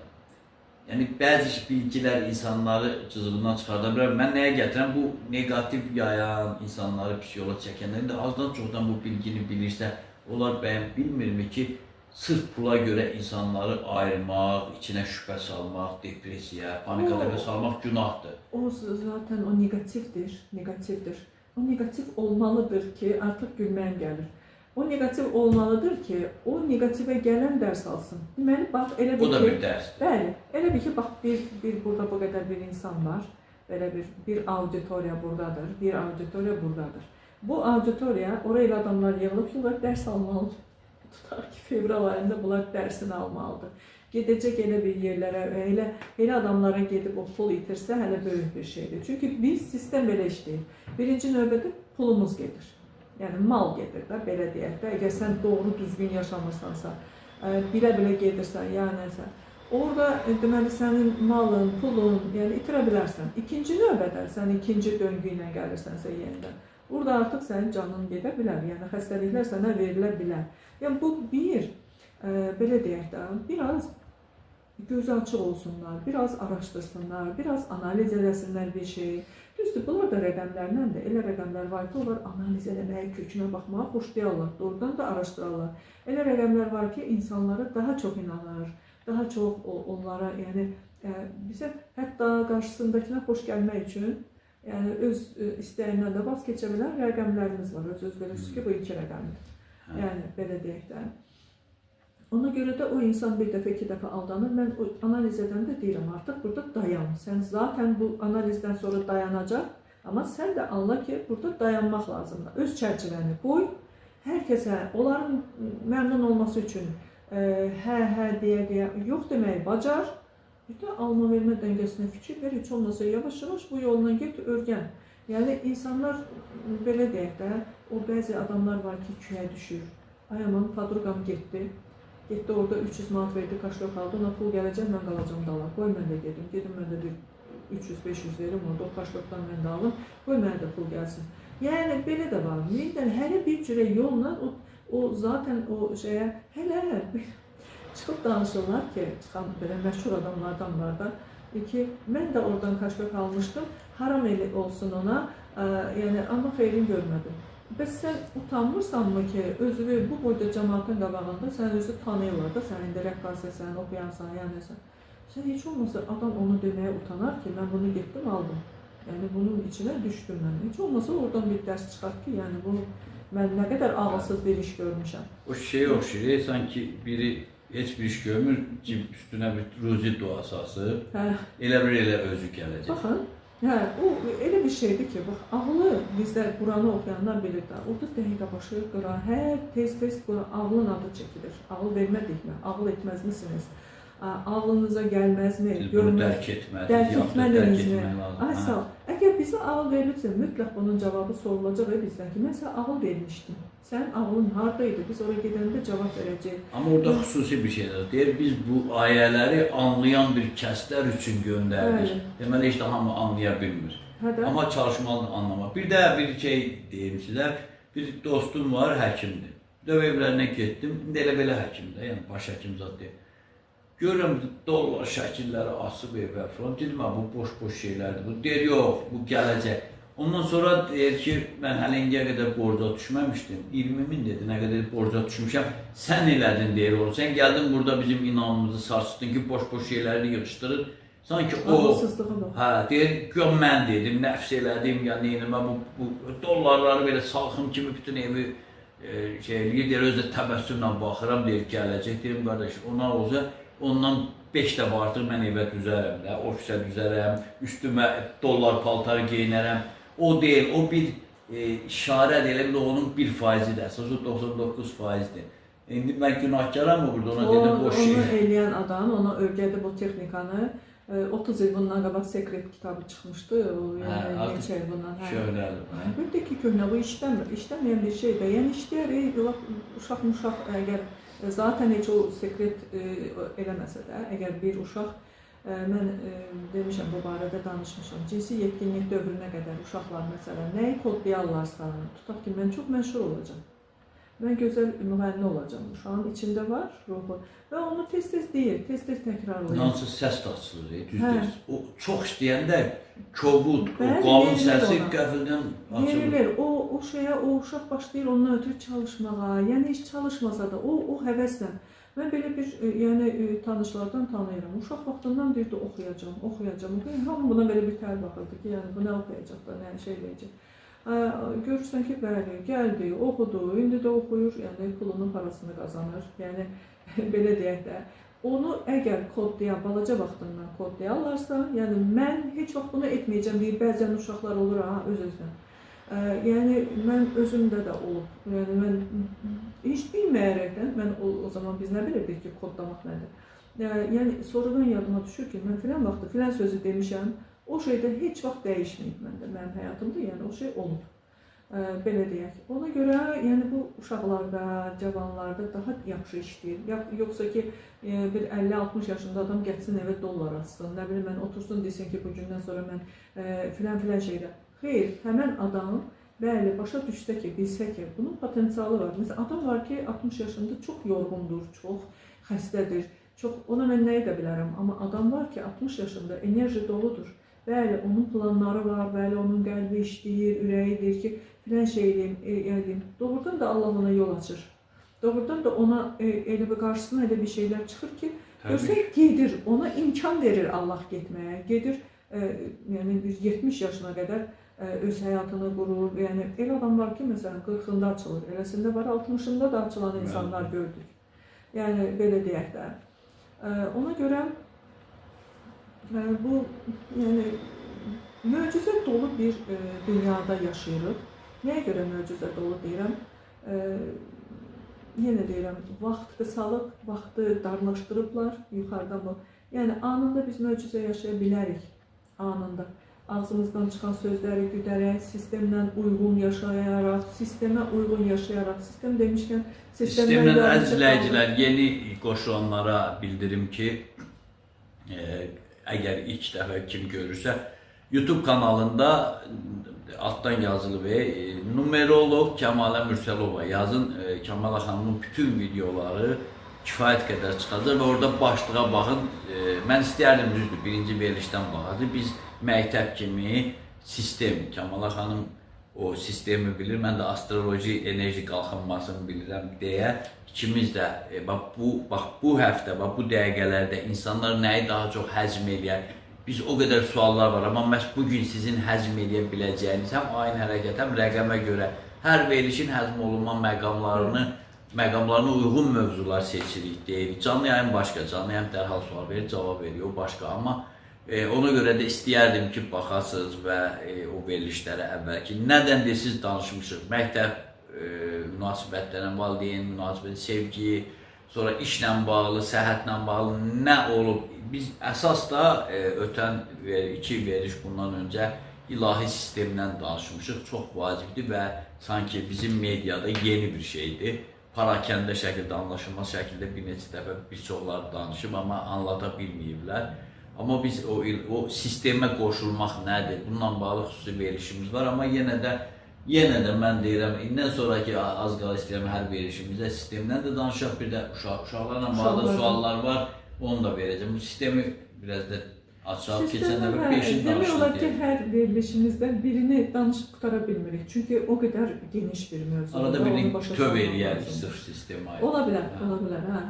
Yəni bəzi bilgilər insanları cızığından çıxarda bilər. Mən nəyə gətirəm? Bu neqativ yayan, insanları pis yola çəkənlər də azdan çoxdan bu bilgini bilirsə, onlar bəyəm bilmirmi ki, sırf pula görə insanları ayırmaq, içinə şübhə salmaq, depressiya, panika O- dəfə salmaq günahdır. O zaten o negatifdir, negatifdir. O negatif olmalıdır ki, artıq gülməyim gəlir. O negatif olmalıdır ki, o negativə gələn dərs alsın. Deməli, bax, elə Bu bil da ki, bir dərsdir. Bəli, elə bil ki, bax bir burada bu qədər bir insan var. Belə bir auditoriya buradadır, bir auditoriya buradadır. Bu auditoriya oraya elə adamlar yığılıb ki, onlar dərs almalıdır. Tutar ki, fevral ayında bunlar dərsini almalıdır. Gedəcək elə bir yerlərə və elə adamlara gedib o pul itirsə hələ böyük bir şeydir. Çünki biz sistem belə işləyir. Birinci növbədə pulumuz gedir. Yəni mal gedir də, belə deyək də. Əgər sən doğru düzgün yaşamırsansa, bilə-bilə gedirsən, ya nəsə. Orada deməli sənin malın, pulun, yəni itirə bilərsən. İkinci növbədə sən ikinci döngü ilə gəlirsənsə yenidən. Burada artıq sənin canın gedə bilər. Yəni xəstəliklər sənə verilə bilər. Yəni bu bir belə deyək də, biraz gözü açıq olsunlar, biraz araşdırsınlar, biraz analiz eləsinlər bir şeyi. Düzdür, bunlar da rəqəmlərlə də elə rəqəmlər var ki, onlar analiz eləməyi, kökünə baxmağı xoşlayarlar, doğrudan da araşdırarlar. Elə rəqəmlər var ki, insanlara daha çox inanır, daha çox onlara, yəni bizə hətta qarşısındakına xoş gəlmək üçün, yəni öz istəyindən də vaz keçə bilən rəqəmlərimiz var. Öz bilirsiniz ki, bu iki rəqəmdir. Hə. Yəni belə deyək də. Ona görə də o insan bir dəfə, iki dəfə aldanır. Mən o analiz edəndə deyirəm, artıq burada dayan. Sən zaten bu analizdən sonra dayanacaq, amma sən də anla ki, burada dayanmaq lazımdır. Öz çərçivəni qoy. Hər kəsə onların məmnun olması üçün hə, hə deyə-deyə yox deməyi bacar. Bir də alma vermə dəngəsinə fikir ver, heç olmasa yavaş-yavaş bu yolla get, öyrən. Yəni insanlar belə deyək də, o bəzi adamlar var ki, küyə düşür. Ay aman, podruqam getdi. Getdi orada 300 manat verdi, kaşlok aldı, ona pul gələcək, mən qalacam dala. Qoy mən də gedim, gedim mən də bir 300-500 verim orada, o kaşlokdan mən də alım, qoy mənə də pul gəlsin. Yəni belə də var. Yeniden hər bir cürə yolla o zaten o şeyə hələ çıxıb danışırlar ki, çıxan belə məşhur adamlardan var da, ki, mən də oradan kaşlok almışdım, haram elə olsun ona, yəni amma xeyrin görmədim. Bəs sən utanmırsanmı ki, özünü bu boyda cəmaatın qabağında sən özü tanıyırlar da, sən indi rəqqasəsən, oxuyansan, yəni sən. Sən heç olmasa adam onu deməyə utanar ki, mən bunu getdim aldım. Yəni bunun içinə düşdüm mən. Heç olmasa oradan bir dərs çıxart ki, yəni bunu mən nə qədər ağılsız bir iş görmüşəm. O şeyə oxşayır, sanki biri heç bir iş görmür, cib üstünə bir ruzi duası asıb, elə bir elə özü gələcək. Baxın, hə, o elə bir şeydir ki, bax, ağlı bizdə Quranı oxuyanlar bilir də, orada dəqiqə başı Quran, hər tez-tez Quran, ağlın adı çəkilir. Ağıl vermədikmi? Ağıl etməzmisiniz? Ağlınıza gəlməzmi? Siz bunu Görünməz. dərk etmədiniz, Dərk yaxud da dərk etmədinizmi? etmək lazım. Ay Hə. sağ ol. Əgər bizə ağıl verilibsə, mütləq bunun cavabı sorulacaq və bizdən ki, mən sənə ağıl vermişdim. Sənin ağlın harda idi? Biz ora gedəndə cavab verəcəyik. Amma orada xüsusi bir şey var. Deyir, biz bu ayələri anlayan bir kəslər üçün göndərdik. Bəli. Deməli, heç də hamı anlaya bilmir. Hə də. Amma çalışmalıdır anlamaq. Bir də bir şey deyim sizə. Bir dostum var, həkimdir. Döv evlərinə getdim. İndi elə belə həkimdir, yəni baş həkim zad deyil. Görürəm dollar şəkilləri asıb evə falan. Dedim, ha, bu boş-boş şeylərdir. Bu deyir, yox, bu gələcək. Ondan sonra deyir ki, mən hələ indiyə qədər borca düşməmişdim. 20 min dedi, nə qədər borca düşmüşəm. Sən elədin deyir onu. Sən gəldin burada bizim inamımızı sarsıtdın ki, boş-boş şeyləri yığışdırır. Sanki o Ağılsızlığa bax. Hə, deyir, güya mən dedim, nəfs elədim, ya neynimə bu dollarları belə salxım kimi bütün evi şey eləyir, deyir, özü də təbəssümlə baxıram, deyir, gələcək, deyirəm, qardaş, ona olsa, ondan 5 dəfə artıq mən evə düzərəm də, ofisə düzərəm, üstümə dollar paltarı geyinərəm. O deyil, o bir işarədir, elə bil onun 1%-dir, əsas o 99%-dir. İndi mən günahkaram mı burada, ona dedim, boş şey. Onu eləyən adam, ona öyrədib o texnikanı. 30 il bundan qabaq Sekret kitabı çıxmışdı. O, yəni Hə, artıq neçə il bundan. Hə. Köhnədir. Hə. Əlbəttə ki, köhnə bu işləmir. İşləməyən bir şeydir. Yəni işləyər, lap uşaq muşaq əgər zaten heç o sekret eləməsə də, əgər bir uşaq mən demişəm bu barədə danışmışam. Cinsi yetkinlik dövrünə qədər uşaqlar məsələn nəyi kodlayarlarsa, tutaq ki, mən çox məşhur olacağam. Mən gözəl müğənni olacağam. Uşağın içində var ruhu və onu tez-tez deyir, tez-tez təkrarlayır. Hansısa səs də açılır, düz Hə. deyirsiz. O çox istəyəndə kobud, o Bəli, qalın verilir səsi ona. qəfildən açılır. Verilir. O şeyə o uşaq başlayır ondan ötürü çalışmağa. Yəni heç çalışmasa da o həvəslə. Mən belə bir yəni tanışlardan tanıyıram. Uşaq vaxtından deyirdi oxuyacağam, oxuyacağam. Oxuyacağam. Hamı buna belə bir tər baxırdı ki, yəni bu nə oxuyacaq da, nə şey eləyəcək. Görürsən ki, bəli, gəldi, oxudu, indi də oxuyur, yəni pulunun parasını qazanır. Yəni belə deyək də, onu əgər kodlayan, balaca vaxtından kodlayarlarsa, yəni mən heç vaxt bunu etməyəcəm deyir, bəzən uşaqlar olur ha, öz-özünə. Yəni mən özümdə də olub. Yəni mən heç bilməyərəkdən, mən o zaman biz nə bilirdik ki, kodlamaq nədir? Yəni sonradan yadıma düşür ki, mən filan vaxtda filan sözü demişəm, o şey də heç vaxt dəyişməyib məndə, mənim həyatımda, yəni o şey olub. Belə deyək. Ona görə yəni bu uşaqlarda, cavanlarda daha yaxşı işləyir. Yoxsa ki, bir 50-60 yaşında adam getsin evə dollar atsın, nə bilim mən otursun desin ki, bu gündən sonra mən filan-filan şeydə. Xeyr, həmən adam bəli, başa düşsə ki, bilsə ki, bunun potensialı var. Məsələn, adam var ki, 60 yaşında çox yorğundur, çox xəstədir, çox ona mən nə edə bilərəm, amma adam var ki, 60 yaşında enerji doludur. Bəli, onun planları var, bəli, onun qəlbi işləyir, ürəyi deyir ki, filan şey eləyim, eləyim. Doğrudan da Allah ona yol açır. Doğrudan da ona elə bir qarşısına elə bir şeylər çıxır ki, görsən gedir, ona imkan verir Allah getməyə. Gedir, yəni bir 70 yaşına qədər öz həyatını qurur. Yəni elə adam var ki, məsələn 40-ında açılır, eləsində var, 60-ında da açılan insanlar gördük. Yəni belə deyək də. Ona görə bu yəni möcüzə dolu bir dünyada yaşayırıq. Nəyə görə möcüzə dolu deyirəm? Yenə deyirəm, vaxt qısalıb, vaxtı darlaşdırıblar yuxarıdan bu. Yəni anında biz möcüzə yaşaya bilərik. Anında. Ağzımızdan çıxan sözləri güdərək, sistemlə uyğun yaşayaraq, sistemə uyğun yaşayaraq, sistem demişkən, sistemlə əziz izləyicilər, yeni qoşulanlara bildirim ki, əgər ilk dəfə kim görürsə, YouTube kanalında altdan yazılıb, numeroloq Kəmalə Mürsəlova yazın. Kəmalə xanımın bütün videoları kifayət qədər çıxacaq və orada başlığa baxın. Mən istəyərdim, düzdür, birinci verilişdən baxacaq. Biz məktəb kimi sistem, Kəmalə xanım o sistemi bilir, mən də astroloji enerji qalxınmasını bilirəm deyə ikimiz də bax bu həftə, bax bu dəqiqələrdə insanlar nəyi daha çox həzm eləyər? Biz o qədər suallar var, amma məhz bugün sizin həzm eləyə biləcəyiniz həm ayın hərəkəti, həm rəqəmə görə hər verilişin həzm olunma məqamlarına uyğun mövzular seçirik, deyirik. Canlı yayın başqa, canlı yayın dərhal sual verir, cavab veriyor, o başqa. Amma ona görə də istəyərdim ki, baxasınız və o verilişlərə əvvəlki. Nədən desiz danışmışıq? Məktəb münasibətlərlə, valideyn münasibəti, sevgi, sonra işlə bağlı, səhhətlə bağlı nə olub? Biz əsas da ötən iki veriliş bundan öncə ilahi sistemdən danışmışıq. Çox vacibdir və sanki bizim mediada yeni bir şeydir. Parakəndə şəkildə, anlaşılmaz şəkildə bir neçə dəfə bir çoxları danışıb, amma anlata bilməyiblər. Amma biz o sistemə qoşulmaq nədir? Bununla bağlı xüsusi verilişimiz var, amma yenə də mən deyirəm, indən sonraki az qala istəyirəm hər verilişimizdə sistemdən də danışaq, bir də uşaqlarla bağlı suallar var, onu da verəcəm. Bu sistemi biraz da Açaq, keçən dəfə 5-ini Demək olar danışdıq. ki, hər verilişimizdən birini danışıb qutara bilmirik. Çünki o qədər geniş bir mövzudur. Arada Onu birini başa töv salmaq eləyərik lazımdır. sırf sistemə aid. Ola bilər, Hə. ola bilər, hə.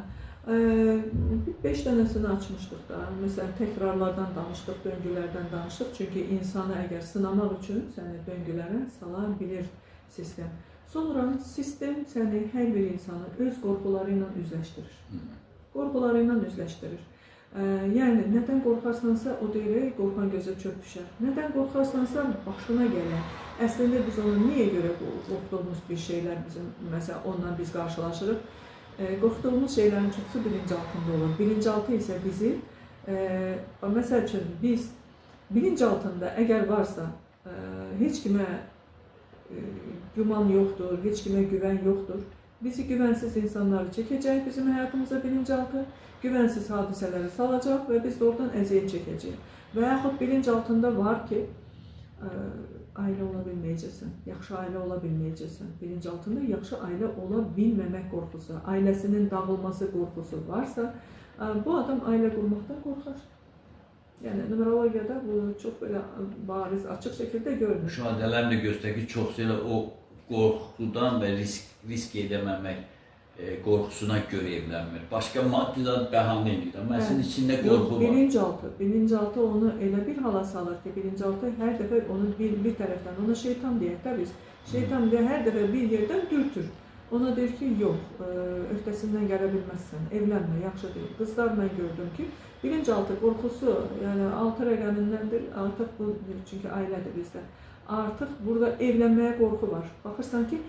Bir 5 dənəsini açmışdıq da. Məsələn, təkrarlardan danışdıq, döngülərdən danışdıq. Çünki insanı əgər sınamaq üçün səni döngülərə sala bilir sistem. Sonra sistem səni, hər bir insanı öz qorxuları ilə üzləşdirir. Qorxuları ilə üzləşdirir. Yəni nədən qorxarsansa, o deyir, "Ey, qorxan gözə çöp düşər." Nədən qorxarsansa, başına gələr. Əslində biz onu niyə görə qorxduğumuz bir şeylər bizim, məsələn, ondan biz qarşılaşırıq. Qorxduğumuz şeylərin çoxusu bilinc altında olur. Bilinc altı isə bizi, məsəl üçün biz bilinc altında əgər varsa, heç kimə güman yoxdur, heç kimə güvən yoxdur. Bizi güvənsiz insanları çəkəcək bizim həyatımıza bilinc altı, güvənsiz hadisələri salacaq və biz də oradan əziyyət çəkəcəyik. Və yaxud bilinc altında var ki, ailə ola bilməyəcəksən, yaxşı ailə ola bilməyəcəksən. Bilinc altında yaxşı ailə ola bilməmək qorxusu, ailəsinin dağılması qorxusu varsa, bu adam ailə qurmaqdan qorxar. Yəni numerologiyada bu çox belə bariz, açıq şəkildə görünür. Müşahidələr də göstərir ki, çoxsu elə o qorxudan və risk edəməmək qorxusuna görə evlənmir. Başqa maddi zad bəhanə eləyir, amma əslində içində Yox, qorxu var. Bilinc altı onu elə bir hala salır ki, bilinc altı hər dəfə onu bir tərəfdən, ona şeytan deyək də biz. Şeytan deyə hər dəfə bir yerdən dürtür. Ona deyir ki, yox, öhdəsindən gələ bilməzsən, evlənmə, yaxşı deyil. Qızlar mən gördüm ki, bilinc altı qorxusu, yəni 6 rəqəmindəndir, artıq bu, çünki ailədir bizdə. Artıq burada evlənməyə qorxu var. Baxırsan ki,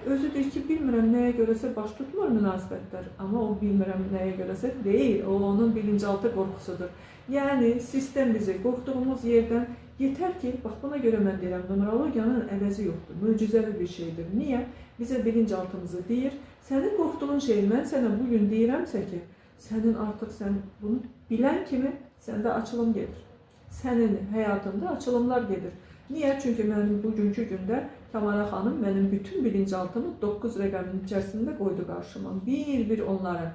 özü deyir ki, bilmirəm nəyə görəsə baş tutmur münasibətlər, amma o bilmirəm nəyə görəsə deyil, o onun bilinc altı qorxusudur. Yəni sistem bizi qorxduğumuz yerdən yetər ki, bax buna görə mən deyirəm, numerologiyanın əvəzi yoxdur, möcüzəvi bir şeydir. Niyə? Bizə bilinc altımızı deyir. Sənin qorxduğun şeyi mən sənə bu gün deyirəmsə ki, sənin artıq sən bunu bilən kimi səndə açılım gedir. Sənin həyatında açılımlar gedir. Niyə? Çünki mənim bugünkü gündə Kəmalə xanım mənim bütün bilinc altımı 9 rəqəmin içərisində qoydu qarşıma. Bir-bir onları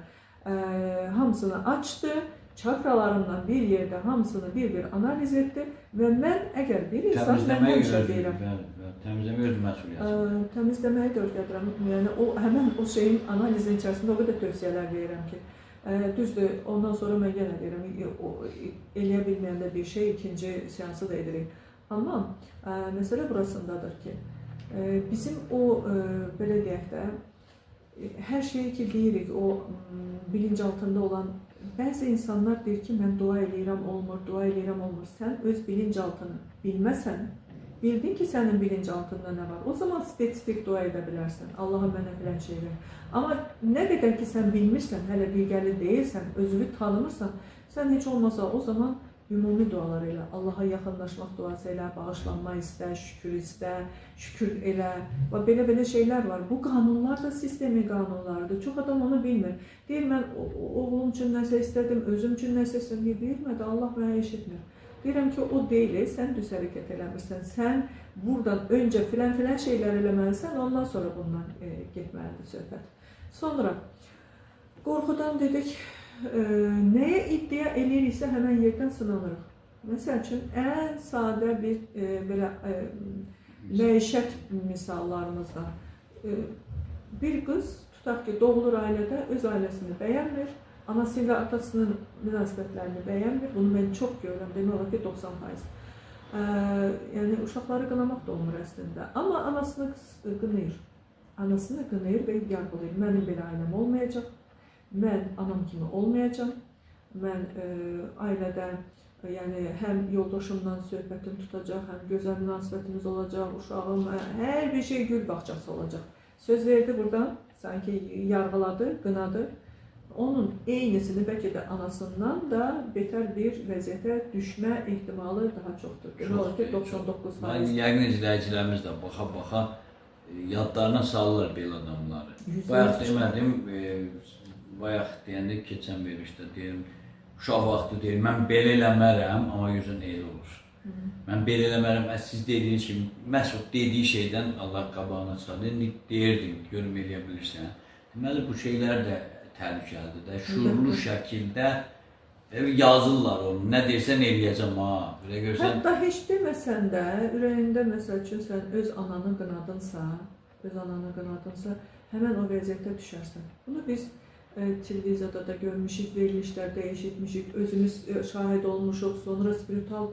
hamısını açdı, çakralarımdan bir yerdə hamısını bir-bir analiz etdi və mən əgər bir insan, mən Təmizləməyi həmişə özü, deyirəm, bəli, bəli, təmizləməyi öz məsuliyyəti. Təmizləməyi də öyrədirəm. Yəni o həmin o şeyin analizin içərisində o qədər tövsiyələr verirəm ki, düzdür, ondan sonra mən yenə deyirəm, o eləyə bilməyəndə bir şey ikinci seansı da edirik. Amma məsələ burasındadır ki, bizim o belə deyək də, hər şeyi ki deyirik, o bilinc altında olan bəzi insanlar deyir ki, mən dua eləyirəm, olmur, dua eləyirəm, olmur. Sən öz bilinc altını bilməsən, bildin ki, sənin bilinc altında nə var, o zaman spesifik dua edə bilərsən. Allahım mənə filan şey ver. Amma nə qədər ki sən bilmirsən, hələ bilgəli deyilsən, özünü tanımırsan, sən heç olmasa o zaman ümumi dualar elə, Allaha yaxınlaşmaq duası elə, bağışlanma istə, şükür istə, şükür elə və belə-belə şeylər var. Bu qanunlar da sistemin qanunlarıdır. Çox adam onu bilmir. Deyir, mən oğlum üçün nəsə istədim, özüm üçün nəsə istədim. Bilmədi, Allah mənə eşitmir. Deyirəm ki, o deyil, sən düz hərəkət eləmirsən. Sən buradan öncə filan-filan şeylər eləməlisən, ondan sonra bundan getməlidir söhbət. Sonra qorxudan dedik, nəyə iddia eləyiriksə həmən yerdən sınanırıq. Məsəl üçün, ən sadə bir belə məişət misallarımızdan. Bir qız, tutaq ki, doğulur ailədə, öz ailəsini bəyənmir, anası ilə atasının münasibətlərini bəyənmir. Bunu mən çox görürəm, demək olar ki, 90%. Yəni uşaqları qınamaq da olmur əslində. Amma anasını qınayır. Anasını qınayır və yargılayır. Mənim belə ailəm olmayacaq. Mən anam kimi olmayacağam. Mən ailədə, yəni həm yoldaşımla söhbətim tutacaq, həm gözəl münasibətimiz olacaq, uşağım, hər bir şey gül bağçası olacaq. Söz verdi buradan, sanki yargıladı, qınadı. Onun eynisini bəlkə də anasından da betər bir vəziyyətə düşmə ehtimalı daha çoxdur. Demək olar ki, 99%. Mən yəqin izləyicilərimiz də baxa-baxa yadlarına salırlar belə adamları. Bayaq demədim, bayaq deyəndə keçən verilişdə deyim, uşaq vaxtı deyir, mən belə eləmərəm, amma gözün elə olur. Mən belə eləmərəm, siz dediyiniz kimi, məhz o dediyi şeydən Allah qabağına çıxardı. İndi deyirdim, görüm eləyə bilirsən. Deməli, bu şeylər də təhlükəlidir də. Şuurlu şəkildə Elə yazırlar onu. Nə deyirsən eləyəcəm ha. Belə görsən. Hətta heç deməsən də ürəyində məsəl üçün sən öz ananı qınadınsa, öz ananı qınadınsa, həmən o vəziyyətə düşərsən. Bunu biz televiziyada da görmüşük, verilişlərdə eşitmişik, özümüz şahid olmuşuq. Sonra spiritual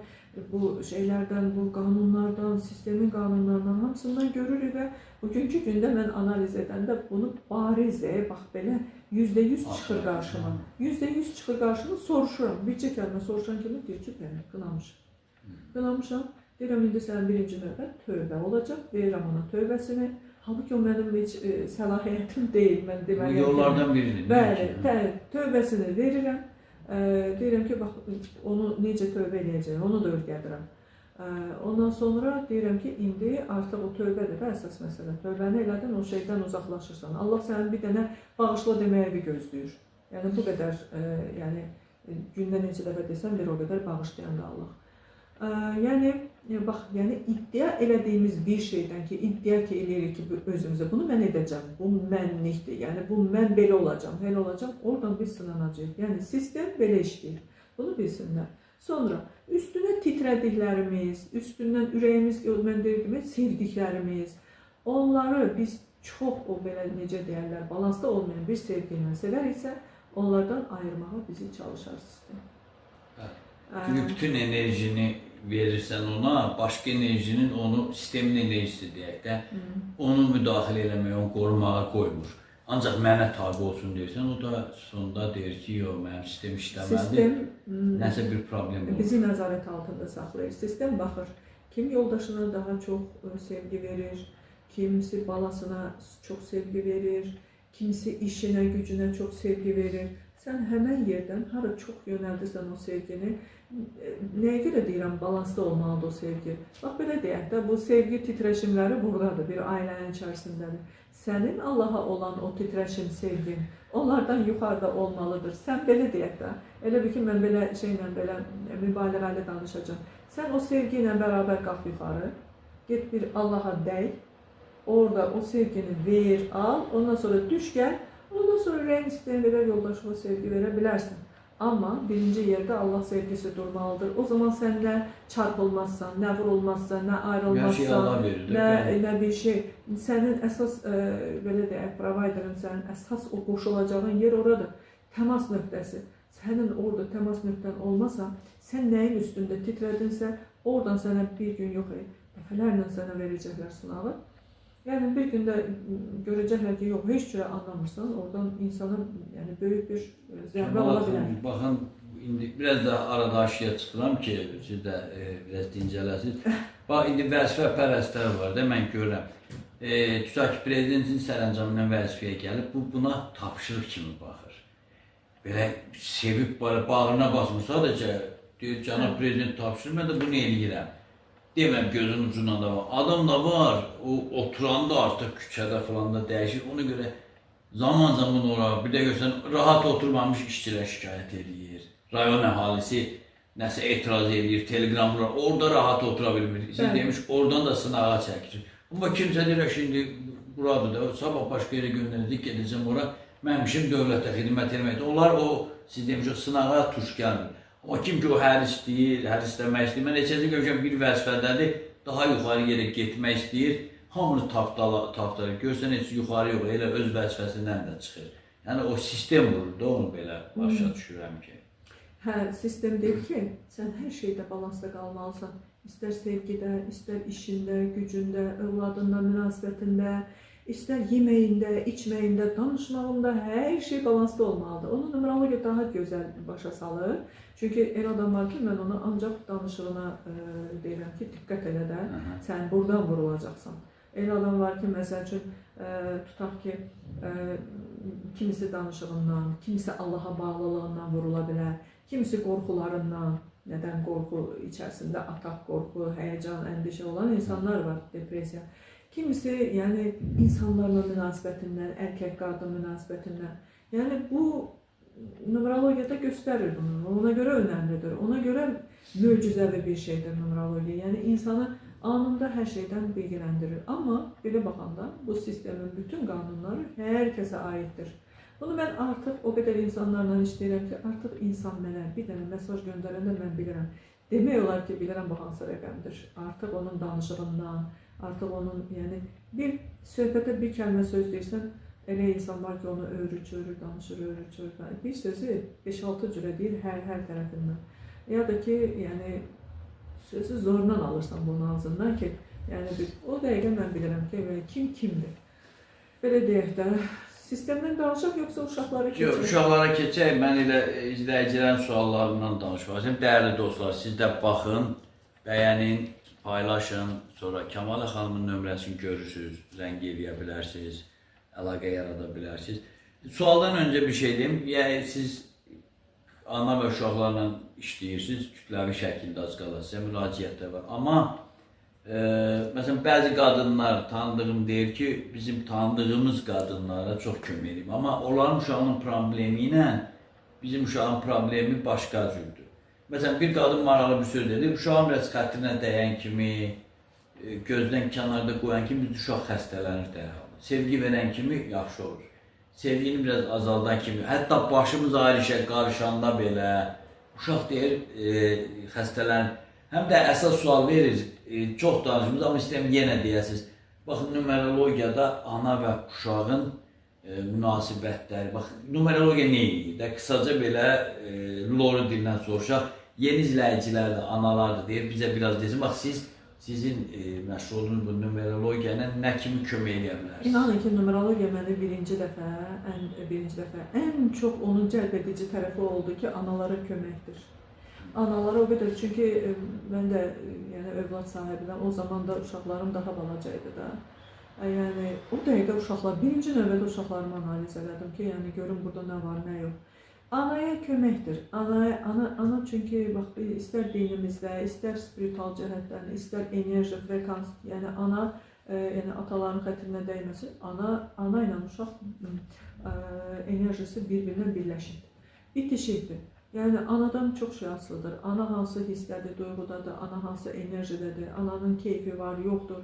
bu şeylərdən, bu qanunlardan, sistemin qanunlarından hamısından görürük və bugünkü gündə mən analiz edəndə bunu bariz, bax belə %100 çıxır qarşıma. %100 çıxır qarşıma, soruşuram. Bircə kəlmə soruşan kimi deyir ki, bəli, qınamışam. Qınamışam. Deyirəm, indi sənin birinci növbət tövbə olacaq. Verirəm ona tövbəsini. Halbuki o mənim heç səlahiyyətim deyil, mən Bu deməliyəm ki, yollardan biridir. Bəli, tövbəsini verirəm. Deyirəm ki, bax onu necə tövbə eləyəcəyim, onu da öyrədirəm. Ondan sonra deyirəm ki, indi artıq o tövbədir də əsas məsələ. Tövbəni elədin, o şeydən uzaqlaşırsan. Allah sənin bir dənə bağışla deməyi bir gözləyir. Yəni bu qədər, yəni gündə neçə dəfə desən bir o qədər bağışlayan da Allah. Yəni bax, yəni iddia elədiyimiz bir şeydən ki, iddia ki eləyirik ki, bu özümüzə bunu mən edəcəm, bu mənlikdir. Yəni bu mən belə olacağam, belə olacağam. Oradan biz sınanacağıq. Yəni sistem belə işləyir. Bunu bilsinlər. Sonra üstünə titrədiklərimiz, üstündən ürəyimiz, mən deyirdim, sevdiklərimiz, onları biz çox o belə necə deyərlər, balansda olmayan bir sevgi ilə sevəriksə, onlardan ayırmağa bizi çalışar sistem. Çünki bütün enerjini verirsən ona, başqa enerjinin onu, sistemin enerjisi deyək də, onu müdaxilə eləməyə, onu qorumağa qoymur. Ancaq mənə tabe olsun deyirsən, o da sonda deyir ki, yox, mənim sistem işləmədi. Sistem nəsə bir problem olur. Bizi nəzarət altında saxlayır. Sistem baxır, kim yoldaşına daha çox sevgi verir, kimisi balasına çox sevgi verir, kimisi işinə, gücünə çox sevgi verir. Sən həmən yerdən hara çox yönəldirsən o sevgini, nəyə görə deyirəm balansda olmalıdır o sevgi? Bax belə deyək də, bu sevgi titrəşimləri buradadır, bir ailənin içərisindədir. Sənin Allaha olan o titrəşim, sevgin onlardan yuxarıda olmalıdır. Sən belə deyək də, elə bil ki, mən belə şeylə, belə mübaliğəli danışacağam. Sən o sevgi ilə bərabər qalx yuxarı, get bir Allaha dəy, orada o sevgini ver, al, ondan sonra düş gəl, ondan sonra ürəyin istəyən qədər yoldaşına sevgi verə bilərsən. Amma birinci yerdə Allah sevgisi durmalıdır. O zaman sən nə çarpılmazsan, nə vurulmazsan, nə ayrılmazsan, nə bir şey. Sənin əsas, belə deyək, providerin, sənin əsas o qoşulacağın yer oradır. Təmas nöqtəsi. Sənin orada təmas nöqtən olmasa, sən nəyin üstündə titrədinsə, oradan sənə bir gün yox, dəfələrlə sənə verəcəklər sınağı. Yəni bir gündə görəcəklər ki, yox, heç cürə anlamırsan, oradan insana yəni, böyük bir zərbə ola bilər. Baxın, indi biraz da arada aşıya çıxıram ki, siz də biraz dincələsiniz. Bax, indi vəzifə pərəstlər var da, mən görürəm. Tutaq ki, prezidentin sərəncamı ilə vəzifəyə gəlib, bu buna tapşırıq kimi baxır. Belə sevib, bağrına basmır, sadəcə deyir, cənab prezident tapşırır, mən də bunu eləyirəm. Demirəm, gözün ucundan da var. Adam da var, o oturanda artıq küçədə falan da dəyişir. Ona görə zaman-zaman ora, bir də görsən, rahat oturmamış işçilər şikayət eləyir. Rayon əhalisi nəsə etiraz eləyir, telegram vurar, orada rahat otura bilmir. Siz demiş, oradan da sınağa çəkilir. Amma kimsə deyir, şimdi buradır da, sabah başqa yerə göndərəcək, gedəcəm ora, mənim işim dövlətə xidmət etməkdir. Onlar o, siz demiş, o sınağa tuş gəlmir. Amma kim ki o həris deyil, həris demək istəyir. Mən neçəsi görmüşəm, bir vəzifədədir, daha yuxarı yerə getmək istəyir. Hamını tapdalar. Görsən heç yuxarı yox, elə öz vəzifəsindən də çıxır. Yəni o sistem vurur da, onu belə başa düşürəm ki. Hə, sistem deyir ki, sən hər şeydə balansda qalmalısan. İstər sevgidə, istər işində, gücündə, övladında, münasibətində, istər yeməyində, içməyində, danışmağında, hər şey balansda olmalıdır. Onu numerologiya daha gözəl başa salır. Çünki elə adam var ki, mən ona ancaq danışığına deyirəm ki, diqqət elə də, sən buradan vurulacaqsan. Elə adam var ki, məsəl üçün, tutaq ki, kimisi danışığından, kimisi Allaha bağlılığından vurula bilər, kimisi qorxularından, nədən qorxu içərisində ataq qorxu, həyəcan, əndişə olan insanlar var, depressiya. Kimisi, yəni insanlarla münasibətindən, erkək-qadın münasibətindən. Yəni bu numerologiyada göstərir bunu. Ona görə önəmlidir. Ona görə möcüzəvi bir şeydir numerologiya. Yəni insanı anında hər şeydən bilgiləndirir. Amma belə baxanda bu sistemin bütün qanunları hər kəsə aiddir. Bunu mən artıq o qədər insanlarla işləyirəm ki, artıq insan mənə bir dənə mesaj göndərəndə mən bilirəm. Demək olar ki, bilirəm bu hansı rəqəmdir. Artıq onun danışığından, artıq onun, yəni bir söhbətə bir kəlmə söz deyirsən, elə insan var ki, onu öyrür, çörür, danışır, öyrür, çörür. Bir sözü 5-6 cürə deyir hər tərəfindən. Ya da ki, yəni sözü zorla alırsan bunun ağzından ki, yəni bir, o dəqiqə mən bilirəm ki, yəni, kim kimdir. Belə deyək də, sistemdən danışaq yoxsa uşaqlara keçək? Yox, uşaqlara keçək. Mən elə izləyicilərin suallarından danışmaq istəyirəm. Dəyərli dostlar, siz də baxın, bəyənin, paylaşın. Sonra Kəmalə xanımın nömrəsini görürsüz, zəng eləyə bilərsiniz, əlaqə yarada bilərsiniz. Sualdan öncə bir şey deyim. Yəni siz ana və uşaqlarla işləyirsiniz, kütləvi şəkildə az qala sizə müraciətlər var. Amma məsələn bəzi qadınlar tanıdığım deyir ki, bizim tanıdığımız qadınlara çox kömək eləyib. Amma onların uşağının problemi ilə bizim uşağın problemi başqa cürdür. Məsələn bir qadın maraqlı bir söz dedi. Uşağın biraz xətrinə dəyən kimi, gözdən kənarda qoyan kimi biz uşaq xəstələnir dərhal. Sevgi verən kimi yaxşı olur. Sevgini biraz azaldan kimi, hətta başımız ayrı işə qarışanda belə uşaq deyir, xəstələnir. Həm də əsas sual verir, çox danışmız, amma istəyirəm yenə deyəsiniz. Baxın, numerologiyada ana və uşağın münasibətləri, bax, numerologiya nə edir? Də qısaca belə lori dilindən soruşaq. Yeni izləyicilər də, analar da deyir, bizə biraz desin, bax, sizin məşğul olduğunuz bu numerologiya ilə nə kimi kömək eləyə bilərsiniz? İnanın ki, numerologiya məni birinci dəfə ən çox onun cəlb edici tərəfi oldu ki, analara köməkdir. Analara o qədər, çünki mən də yəni övlad sahibiyəm, o zaman da uşaqlarım daha balaca idi da. Yəni o dəqiqə uşaqlar, birinci növbədə uşaqlarımı analiz elədim ki, yəni görüm burada nə var, nə yox. Anaya köməkdir. Ana çünki bax istər dinimizdə, istər spiritual cəhətdən, istər enerji, frekans, yəni ana, yəni ataların xətrinə dəyməsin, ana ilə uşaq enerjisi bir-birinə birləşir. Bitişikdir. Yəni anadan çox şey asılıdır. Ana hansı hissdədir, duyğudadır, ana hansı enerjidədir, ananın keyfi var, yoxdur.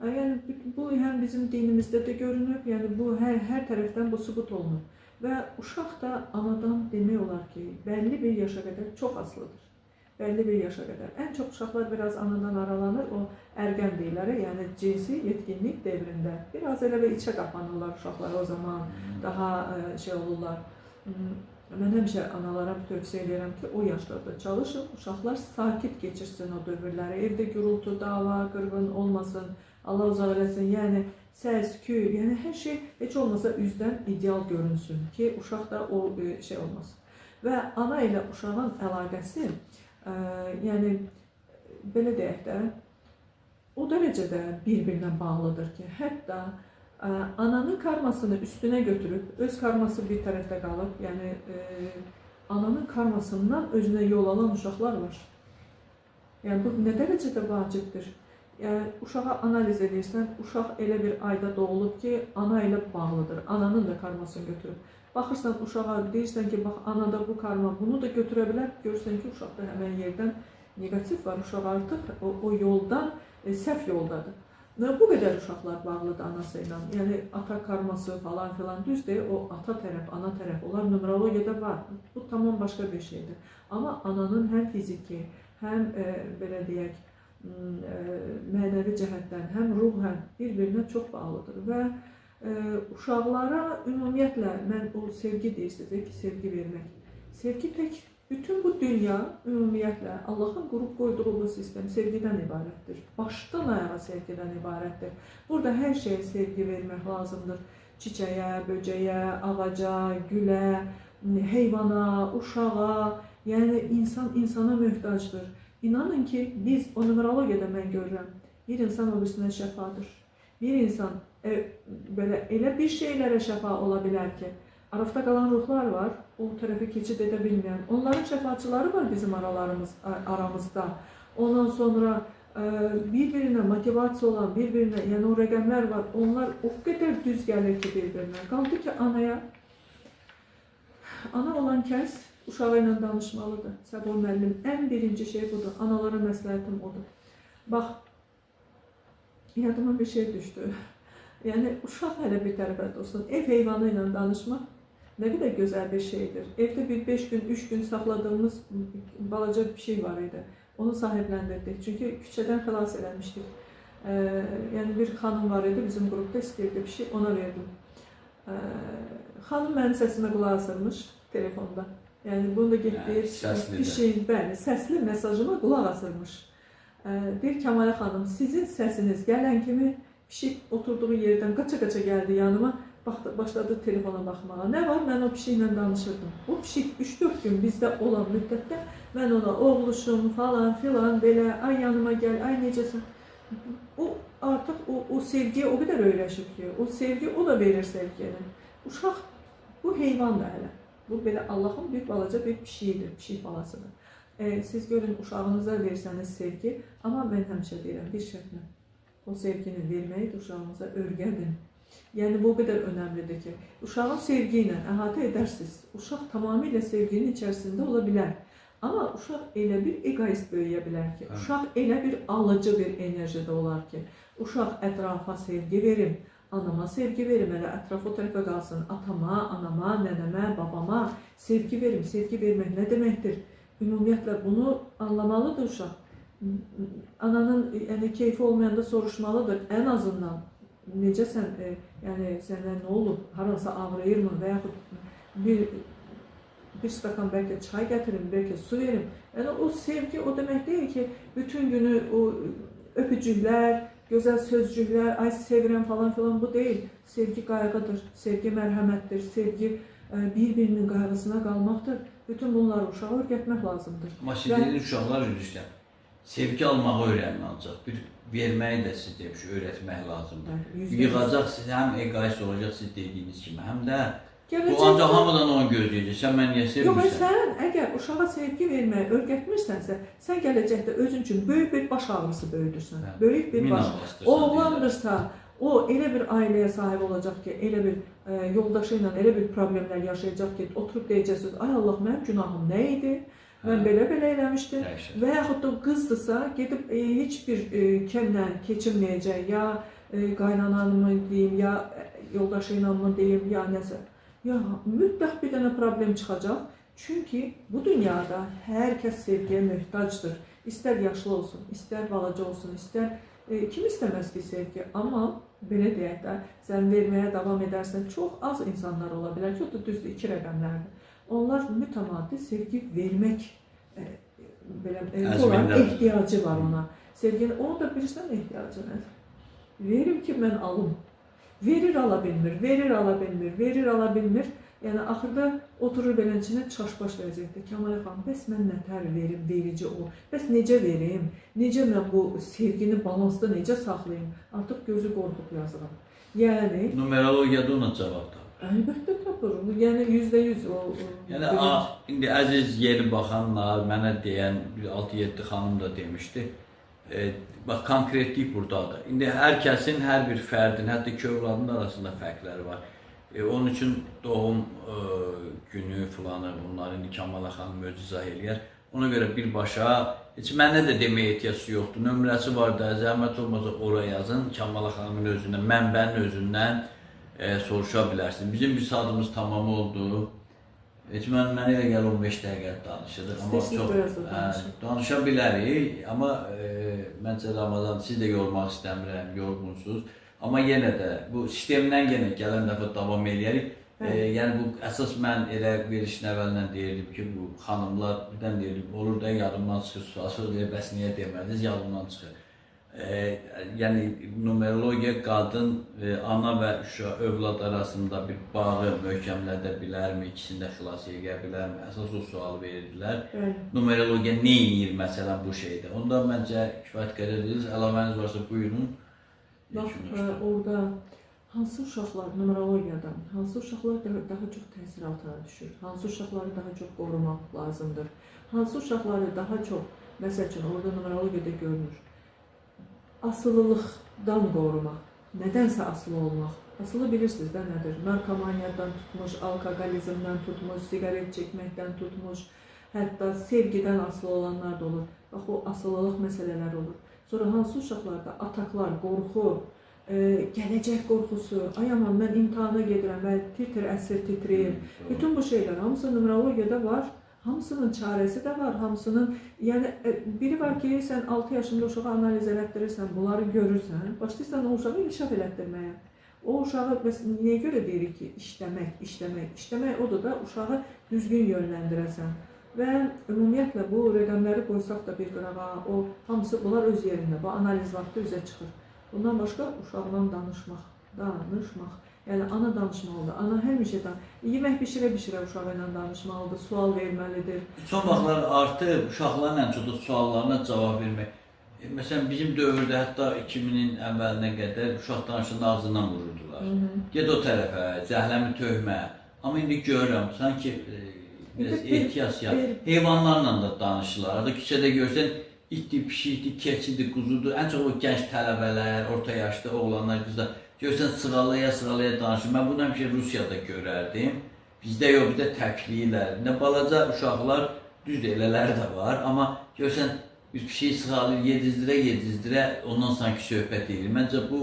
Yəni bu həm bizim dinimizdə də görünüb, yəni bu hər tərəfdən bu sübut olunur. Və uşaq da anadan demək olar ki, bəlli bir yaşa qədər çox asılıdır. Bəlli bir yaşa qədər. Ən çox uşaqlar biraz anadan aralanır, o ərgən deyirlər, yəni cinsi yetkinlik dövründə. Biraz elə bir içə qapanırlar uşaqlar o zaman, daha şey olurlar. Mən həmişə analara tövsiyə edirəm ki, o yaşlarda çalışın, uşaqlar sakit keçirsin o dövrləri. Evdə gürültü, dava, qırğın olmasın, Allah uzaq eləsin. Yəni səs, küy, yəni hər şey heç olmasa üzdən ideal görünsün ki, uşaq da o şey olmasın. Və ana ilə uşağın əlaqəsi, yəni belə deyək də, o dərəcədə bir-birinə bağlıdır ki, hətta ananın karmasını üstünə götürüb, öz karması bir tərəfdə qalıb, yəni ananın karmasından özünə yol alan uşaqlar var. Yəni bu nə dərəcədə vacibdir? Yəni uşağa analiz edirsən, uşaq elə bir ayda doğulub ki, ana ilə bağlıdır, ananın da karmasını götürüb. Baxırsan uşağa, deyirsən ki, bax anada bu karma, bunu da götürə bilər, görürsən ki, uşaqda həmən yerdən neqativ var, uşaq artıq o yoldan, səhv yoldadır. Bu qədər uşaqlar bağlıdır anası ilə. Yəni ata karması falan filan düz deyil, o ata tərəf, ana tərəf, onlar numerologiyada var. Bu tamam başqa bir şeydir. Amma ananın həm fiziki, həm belə deyək, mənəvi cəhətdən, həm ruhən bir-birinə çox bağlıdır. Və uşaqlara ümumiyyətlə, mən o sevgi deyirsiniz ki, sevgi vermək. Sevgi tək, bütün bu dünya ümumiyyətlə Allahın qurub qoyduğu bu sistem sevgidən ibarətdir. Başdan ayağa sevgidən ibarətdir. Burada hər şeyə sevgi vermək lazımdır. Çiçəyə, böcəyə, ağaca, gülə, heyvana, uşağa, yəni insan insana möhtacdır. İnanın ki, biz o numerologiyada mən görürəm, bir insan o birisinə şəfadır. Bir insan belə elə bir şeylərə şəfa ola bilər ki, arafda qalan ruhlar var, o tərəfə keçid edə bilməyən. Onların şəfaçıları var bizim aramızda. Ondan sonra bir-birinə motivasiya olan, bir-birinə, yəni o rəqəmlər var, onlar o qədər düz gəlir ki bir-birinə. Qaldı ki anaya, ana olan kəs uşağı ilə danışmalıdır. Səbur müəllim, ən birinci şey budur. Analara məsləhətim odur. Bax, yadıma bir şey düşdü. Yəni uşaq hələ bir tərəfə dursun. Ev heyvanı ilə danışmaq Nə qədər gözəl bir şeydir. Evdə bir 5 gün, 3 gün saxladığımız balaca bir şey var idi. Onu sahibləndirdik. Çünki küçədən xilas eləmişdik. Yəni bir xanım var idi bizim qrupda, istəyirdi bir şey, ona verdim. Xanım mənim səsimə qulaq asırmış telefonda. Yəni bunu da getdi, pişiyin, bəli, səsli mesajıma qulaq asırmış. Deyir Kəmalə xanım, sizin səsiniz gələn kimi pişik oturduğu yerdən qaça-qaça gəldi yanıma, baxdı, başladı telefona baxmağa. Nə var? Mən o pişiklə danışırdım. O pişik 3-4 gün bizdə olan müddətdə mən ona oğluşum falan filan belə, ay yanıma gəl, ay necəsən. O artıq o sevgiyə o qədər öyrəşib ki, o sevgi o da verir sevgini. Uşaq bu heyvan da hələ. Bu belə Allahın bir balaca bir pişiyidir, pişik balasıdır. Siz görün uşağınıza versəniz sevgi, amma mən həmişə deyirəm bir şərtlə. O sevgini verməyi də uşağınıza öyrədin. Yəni bu o qədər önəmlidir ki, uşağı sevgi ilə əhatə edərsiniz. Uşaq tamamilə sevginin içərisində ola bilər. Amma uşaq elə bir egoist böyüyə bilər ki, uşaq elə bir alıcı bir enerjidə olar ki, uşaq ətrafa sevgi verim, anama sevgi verim, elə ətraf o tərəfə qalsın, atama, anama, nənəmə, babama sevgi verim. Sevgi vermək nə deməkdir? Ümumiyyətlə bunu anlamalıdır uşaq. Ananın yəni keyfi olmayanda soruşmalıdır. Ən azından necəsən, yəni sənə nə olub, haransa ağrıyırmı və yaxud bir stakan bəlkə çay gətirim, bəlkə su verim. Yəni o sevgi o demək deyil ki, bütün günü o öpücüklər, gözəl sözcüklər, ay sevirəm falan filan bu deyil. Sevgi qayğıdır, sevgi mərhəmətdir, sevgi bir-birinin qayğısına qalmaqdır. Bütün bunları uşağa öyrətmək lazımdır. Amma siz dediniz uşaqlar üzr istəyirəm. Sevgi almağı öyrənin ancaq. Bir verməyi də siz demiş öyrətmək lazımdır. Yığacaq siz həm egoist olacaq siz dediyiniz kimi, həm də bu ancaq hamıdan onu gözləyəcək. Sən məni niyə sevmirsən? Yox, sən əgər uşağa sevgi verməyi öyrətmirsənsə, sən gələcəkdə özün üçün böyük bir baş ağrısı böyüdürsən. Hə, böyük bir baş. Oğlandırsa, o elə bir ailəyə sahib olacaq ki, elə bir yoldaşı ilə elə bir problemlər yaşayacaq ki, oturub deyəcəksiniz, ay Allah, mənim günahım nə idi? Mən belə-belə eləmişdim. Dəhşət. Və yaxud da qızdırsa, gedib heç bir kəmlə keçinməyəcək, ya qaynananımı deyim, ya yoldaşı ilə mı deyim, ya nəsə. Ya mütləq bir dənə problem çıxacaq. Çünki bu dünyada hər kəs sevgiyə möhtacdır. İstər yaşlı olsun, istər balaca olsun, istər kim istəməz ki sevgi. Amma belə deyək də, sən verməyə davam edərsən, çox az insanlar ola bilər ki, o da düzdür, 2 rəqəmlərdir. Onlar mütəmadi sevgi vermək belə olan ehtiyacı var ona. Sevginin, onu da bilirsən ehtiyacı nədir? Verim ki, mən alım. Verir ala bilmir, verir ala bilmir, verir ala bilmir. Yəni axırda oturur beləncə çaşbaş vəziyyətdə. Kəmalə xanım, bəs mən nətər verim, verici o? Bəs necə verim? Necə mən bu sevgini balansda necə saxlayım? Artıq gözü qorxub yazıram. Yəni numerologiyada ona cavab tapır. Əlbəttə tapır. Yəni %100 o. Yəni indi əziz yeri baxanlar mənə deyən bir 6-7 xanım da demişdi. Bax konkretlik buradadır. İndi hər kəsin, hər bir fərdin, hətta iki övladın arasında fərqləri var. Onun üçün doğum günü filanı bunları indi Kəmalə xanım özü izah eləyər. Ona görə birbaşa heç mənə də deməyə ehtiyac yoxdur. Nömrəsi var da, zəhmət olmasa ora yazın. Kəmalə xanımın özündən, mənbənin özündən soruşa bilərsiniz. Bizim bir saatımız tamam oldu. Heç mənə elə gəlir 15 dəqiqə danışırıq, amma çox danışa bilərik, amma məncə Ramazan siz də yormaq istəmirəm, yorğunsuz. Amma yenə də bu sistemdən yenə gələn dəfə davam eləyərik. Yəni bu əsas mən elə verilişin əvvəlindən deyirdim ki, bu xanımlar birdən deyirdim, olur da yadımdan çıxır, sualsız deyir, bəs niyə demədiniz, yadımdan çıxır. Yəni numerologiya qadın, ana və uşaq, övlad arasında bir bağı möhkəmlədə bilərmi, ikisini də xilas edə bilərmi? Əsas o sualı verirdilər. Numerologiya nə edir məsələn bu şeydə? Onda məncə kifayət qədər dediniz. Əlavəniz varsa buyurun. Bax, orada hansı uşaqlar numerologiyada, hansı uşaqlar daha çox təsir altına düşür, hansı uşaqları daha çox qorumaq lazımdır, hansı uşaqları daha çox, məsəl üçün orada numerologiyada görünür, asılılıqdan qorumaq, nədənsə asılı olmaq. Asılı bilirsiniz də nədir? Narkomaniyadan tutmuş, alkoqolizmdən tutmuş, siqaret çəkməkdən tutmuş, hətta sevgidən asılı olanlar da olur. Bax, o asılılıq məsələləri olur. Sonra hansı uşaqlarda ataklar, qorxu, Gələcək qorxusu, ay aman mən imtahana gedirəm, mən tir-tir əsir titrəyir. Bütün bu şeylər hamısı numerologiyada var. Hamısının çarəsi də var, hamısının, yəni biri var ki, sən 6 yaşında uşağa analiz elətdirirsən, bunları görürsən, başlayırsan o uşağı inkişaf elətdirməyə. O uşağı bəs niyə görə deyirik ki, işləmək, işləmək, işləmək odur da uşağı düzgün yönləndirəsən. Və ümumiyyətlə bu rəqəmləri qoysaq da bir qırağa, o hamısı bunlar öz yerində, bu analiz vaxtı üzə çıxır. Bundan başqa uşaqla danışmaq, danışmaq. Yəni ana danışmalıdır. Ana həmişə yemək bişirə-bişirə uşağı ilə danışmalıdır, sual verməlidir. Son vaxtlar artıq uşaqların ən çox da suallarına cavab vermək. Məsələn, bizim dövrdə hətta 2000-in əvvəlinə qədər uşaq danışanda ağzından vururdular. Get o tərəfə, zəhləmi töhmə. Amma indi görürəm, sanki biraz ehtiyat ya. Heyvanlarla da danışırlar. Artıq küçədə görsən itdir, pişikdir, keçidir, quzudur. Ən çox o gənc tələbələr, orta yaşlı oğlanlar, qızlar görsən sığalaya-sığalaya danışır. Mən bunu həmişə Rusiyada görərdim. Bizdə yox, bizdə təkliyirlər. Nə balaca uşaqlar, düzdür, elələri də var, amma görsən bir pişiyi sığalayır, yedizdirə-yedizdirə ondan sanki söhbət edir. Məncə bu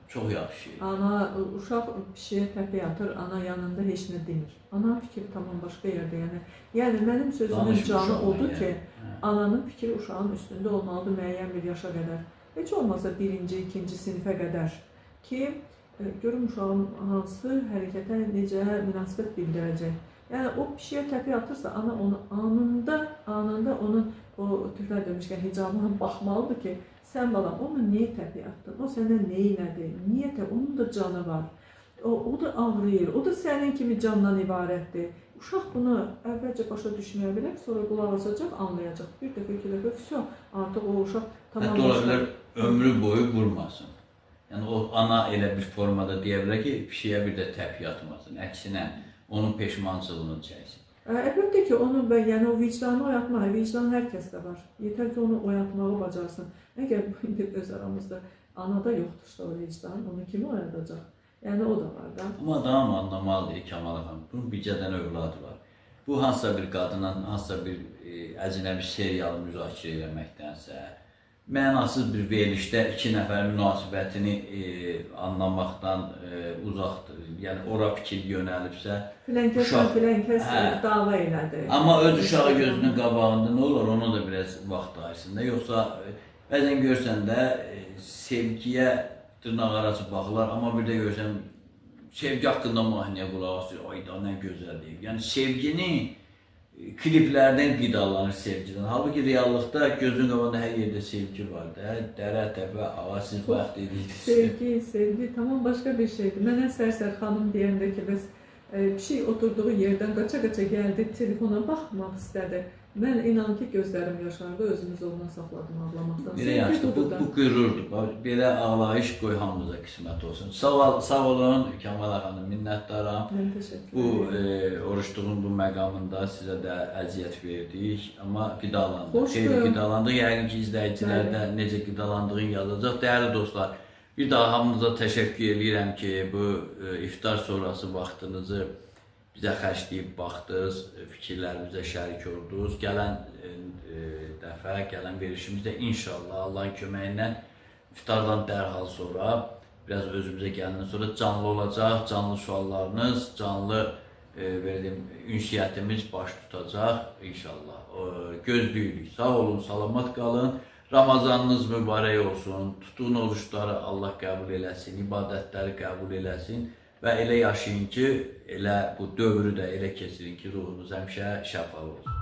çox yaxşı şeydir. Ana, uşaq pişiyə təpik atır, ana yanında heç nə demir. Ananın fikri tamam başqa yerdə. Yəni mənim sözümün canı odur ki, ananın fikri uşağın üstündə olmalıdır müəyyən bir yaşa qədər. Heç olmasa birinci, ikinci sinifə qədər ki, görüm uşağın hansı hərəkətə necə münasibət bildirəcək. Yəni o pişiyə təpik atırsa, ana onu anında onun o türklər demişkən hicabına baxmalıdır ki, sən balam onu niyə təpik atdın? O səndən nə elədi? Niyə təpik? Onun da canı var. O da ağrıyır. O da sənin kimi candan ibarətdir. Uşaq bunu əvvəlcə başa düşməyə bilər, sonra qulaq asacaq, anlayacaq. Bir dəfə, iki dəfə, vəsə, artıq o uşaq tamam. Hətta ola bilər ömrü boyu vurmasın. Yəni o ana elə bir formada deyə bilər ki, pişiyə bir də təpik atmasın. Əksinə onun peşmançılığını çəksin. Əlbəttə ki, onu yəni o vicdanı oyatmaq, vicdan hər kəsdə var. Yetər ki, onu oyatmağı bacarsın. Əgər indi öz aramızda anada yoxdursa o vicdan, onu kim oyadacaq? Yəni o da var da. Amma adam anlamalıdır Kamal xanım. Bunun bircə dənə övladı var. Bu hansısa bir qadınla, hansısa bir əcnəbi serialı müzakirə eləməkdənsə, mənasız bir verilişdə iki nəfərin münasibətini anlamaqdan uzaqdır. Yəni ora fikir yönəlibsə, filankəs filankəs dava elədi. Amma öz uşağı gözünün qabağında nə olar, ona da biraz vaxt ayırsın da. Yoxsa bəzən görsən də sevgiyə dırnaq arası baxırlar, amma bir də görsən sevgi haqqında mahnıya qulaq asır. Ay da nə gözəldir. Yəni sevgini kliplərdən qidalanır sevgidən. Halbuki reallıqda gözün qabağında hər yerdə sevgi var da. Dərə, təpə, ağac, siz bayaq dediniz. Sevgi, sevgi tamam başqa bir şeydir. Mənə Sərsər xanım deyəndə ki, bəs pişik oturduğu yerdən qaça-qaça gəldi, telefona baxmaq istədi. Mən inan ki, gözlərim yaşardı, özümü zorla saxladım ağlamaqdan. Belə yaxşıdır, bu qürurdur. Belə ağlayış qoy hamımıza qismət olsun. Sağ olun Kamal xanım, minnətdaram. Mən təşəkkür Bu orucluğun bu məqamında sizə də əziyyət verdik, amma qidalandıq. Xeyli qidalandıq. Yəqin ki, izləyicilər də necə qidalandığını yazacaq. Dəyərli dostlar, bir daha hamınıza təşəkkür eləyirəm ki, bu iftar sonrası vaxtınızı bizə xərcləyib baxdınız, fikirlərimizə şərik oldunuz. Gələn dəfə, gələn verilişimizdə inşallah Allahın köməyi ilə iftardan dərhal sonra, biraz özümüzə gələndən sonra canlı olacaq, canlı suallarınız, canlı ünsiyyətimiz baş tutacaq inşallah. Gözləyirik. Sağ olun, salamat qalın. Ramazanınız mübarək olsun. Tutduğun oruçları Allah qəbul eləsin, ibadətləri qəbul eləsin. Və elə yaşayın ki, elə bu dövrü də elə keçirin ki, ruhunuz həmişə şəfalı olsun.